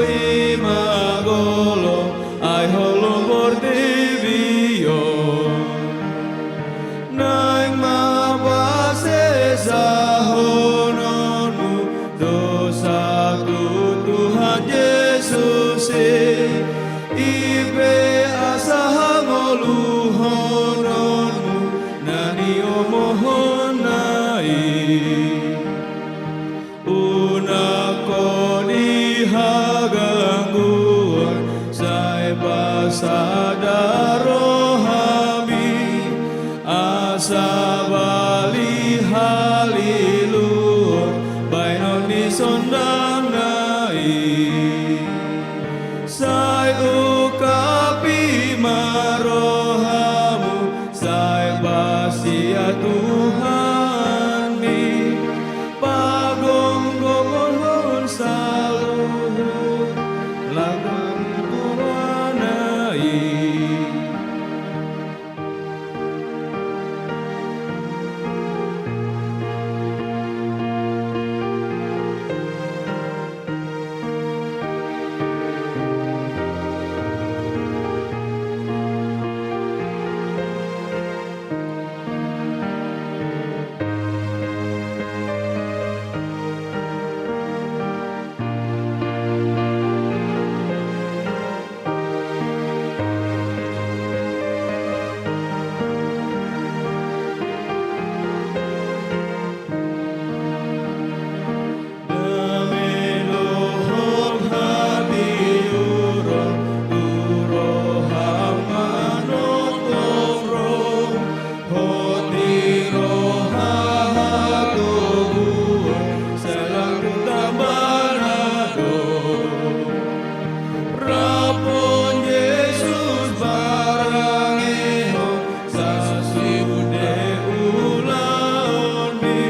i ma golong, ai holong portibi on. Naeng ma pasesahononmu dosa tu Tuhan Jesus i, i pe asa hangoluhononmu na niomohonna i. Unang ho di hagangguan sai pasada rohami, asa bali haliluon bahenon ni sondanna i. Sai ungkapi ma rohamu, sai pasia Tuhanmi, pagomgomonhon saluhut langkami tu Ho na i. Dame dohot hatiuron tu roham manongtong ro, hot di roha hatoguon sai lang tu tambana do. Rap dohot Jesus barangehon sasude ulaonmi,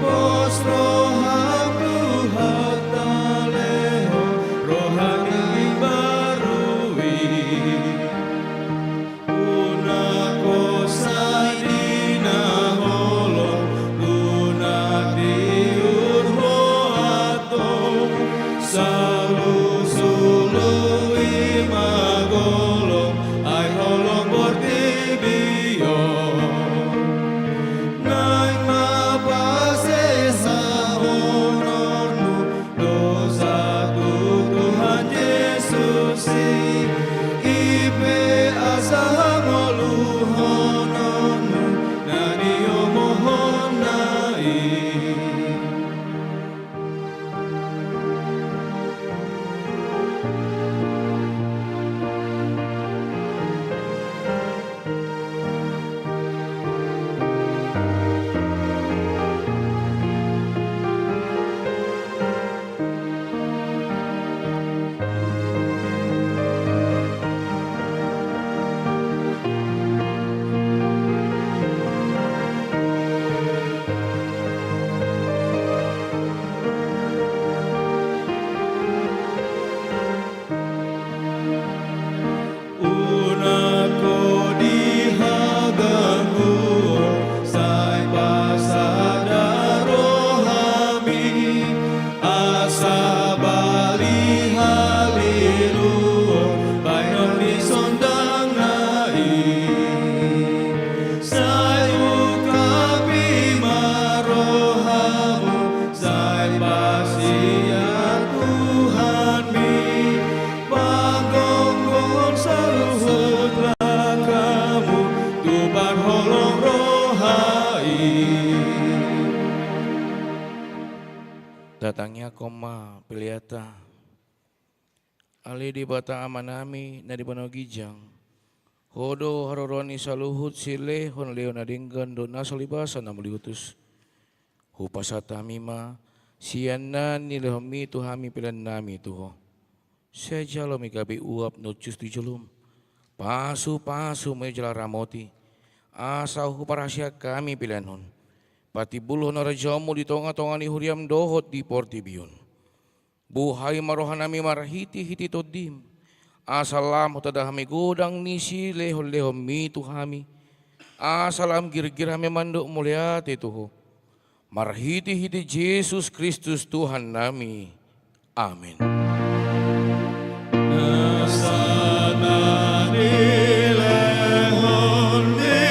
pos roham tu Ho talehon roha na imbaru i. Unang ho sai di na holong, unang tiur ho antong, salusulu i ma golong, ai holong portibi on. Naeng ma pasesahononmu Parholong roha i. Tatangiangkon ma peleanta. Ale Debata Amanami na di banua ginjang, Ho do haroroan ni saluhut silehonlehon na denggan dohot na so libasan na muliutus. Hupasahat hami ma sian na nilehonmi tu hami peleannami tu Ho. Sai jalo ma i gabe uap na hushus tu jolom. Pasupasu ma i jala ramoti, asa huparhaseang hami pelean on patimbulhon harajaonmu di tongatonga ni huriam dohot di portibi on. Buhai ma rohanami marhitehite Tondim, asa lam hutanda hami godang ni silehonlehonmi tu hami, asa lam girgir hami mandok mauliate tu Ho. Marhitehite Jesus Kristus Tuhannami. Amen. Nasa na nilehon ni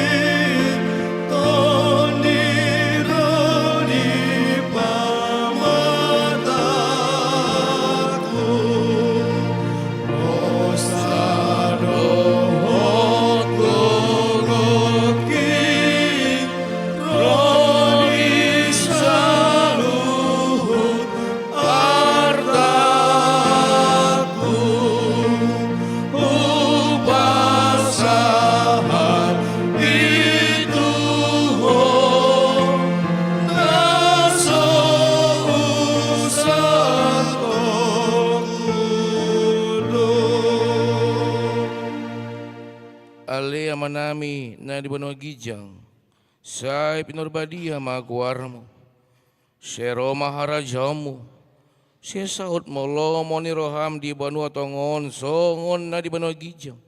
Tondi do di pamatangku, hosa dohot gogongki, ro di saluhut artangku, hupasahat i tu Ho, na so husangapkon do. Ale Amanami na di banua ginjang, sai pinarbadia ma goarmu. Sai ro ma harajaonmu. Sai saut ma lomo ni roham di banua tonga on songon na di banua ginjang.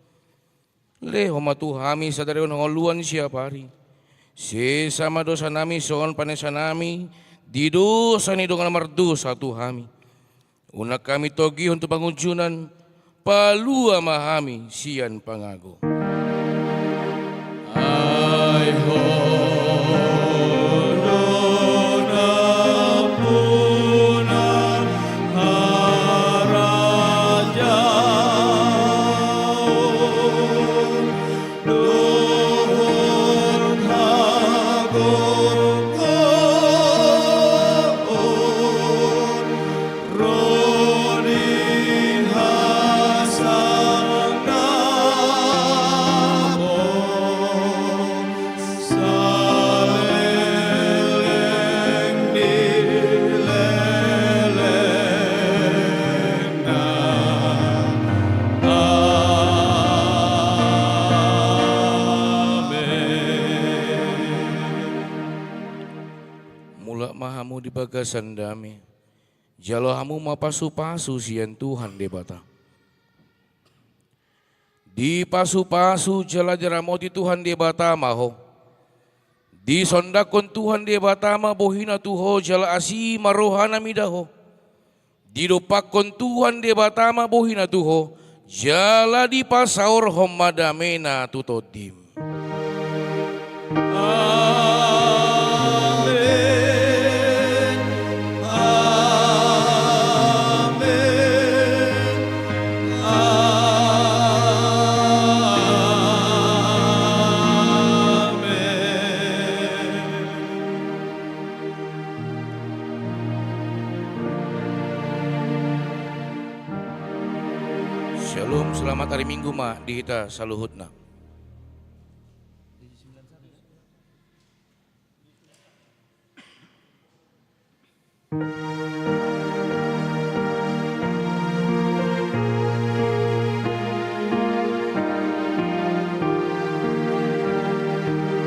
Lehon ma tu hami sadari on hangoluan siapari. Sesa ma dosanami songon panesanami di dosa ni dongan na mardosa tu hami. Unang hami togihon tu pangunjunan, palua ma hami sian pangago. Ai Ho do nampuna harajaon dohot hagogoon, ro di hasangapon saleleng ni lelengna. Amen. Mulak ma hamu di bagasan dame. Jalo hamu ma pasupasu sian Tuhan Debata. Dipasupasu jala diramoti Tuhan Debata ma ho. Disondangkon Tuhan Debata ma bohina tu ho jala asi ma rohana mida ho. Didompakkon Tuhan Debata ma bohina tu ho, jala dipasaorhon ma damena tu tondim. Amen. Amen. Amen. Shalom, selamat hari Minggu ma di hita saluhutna.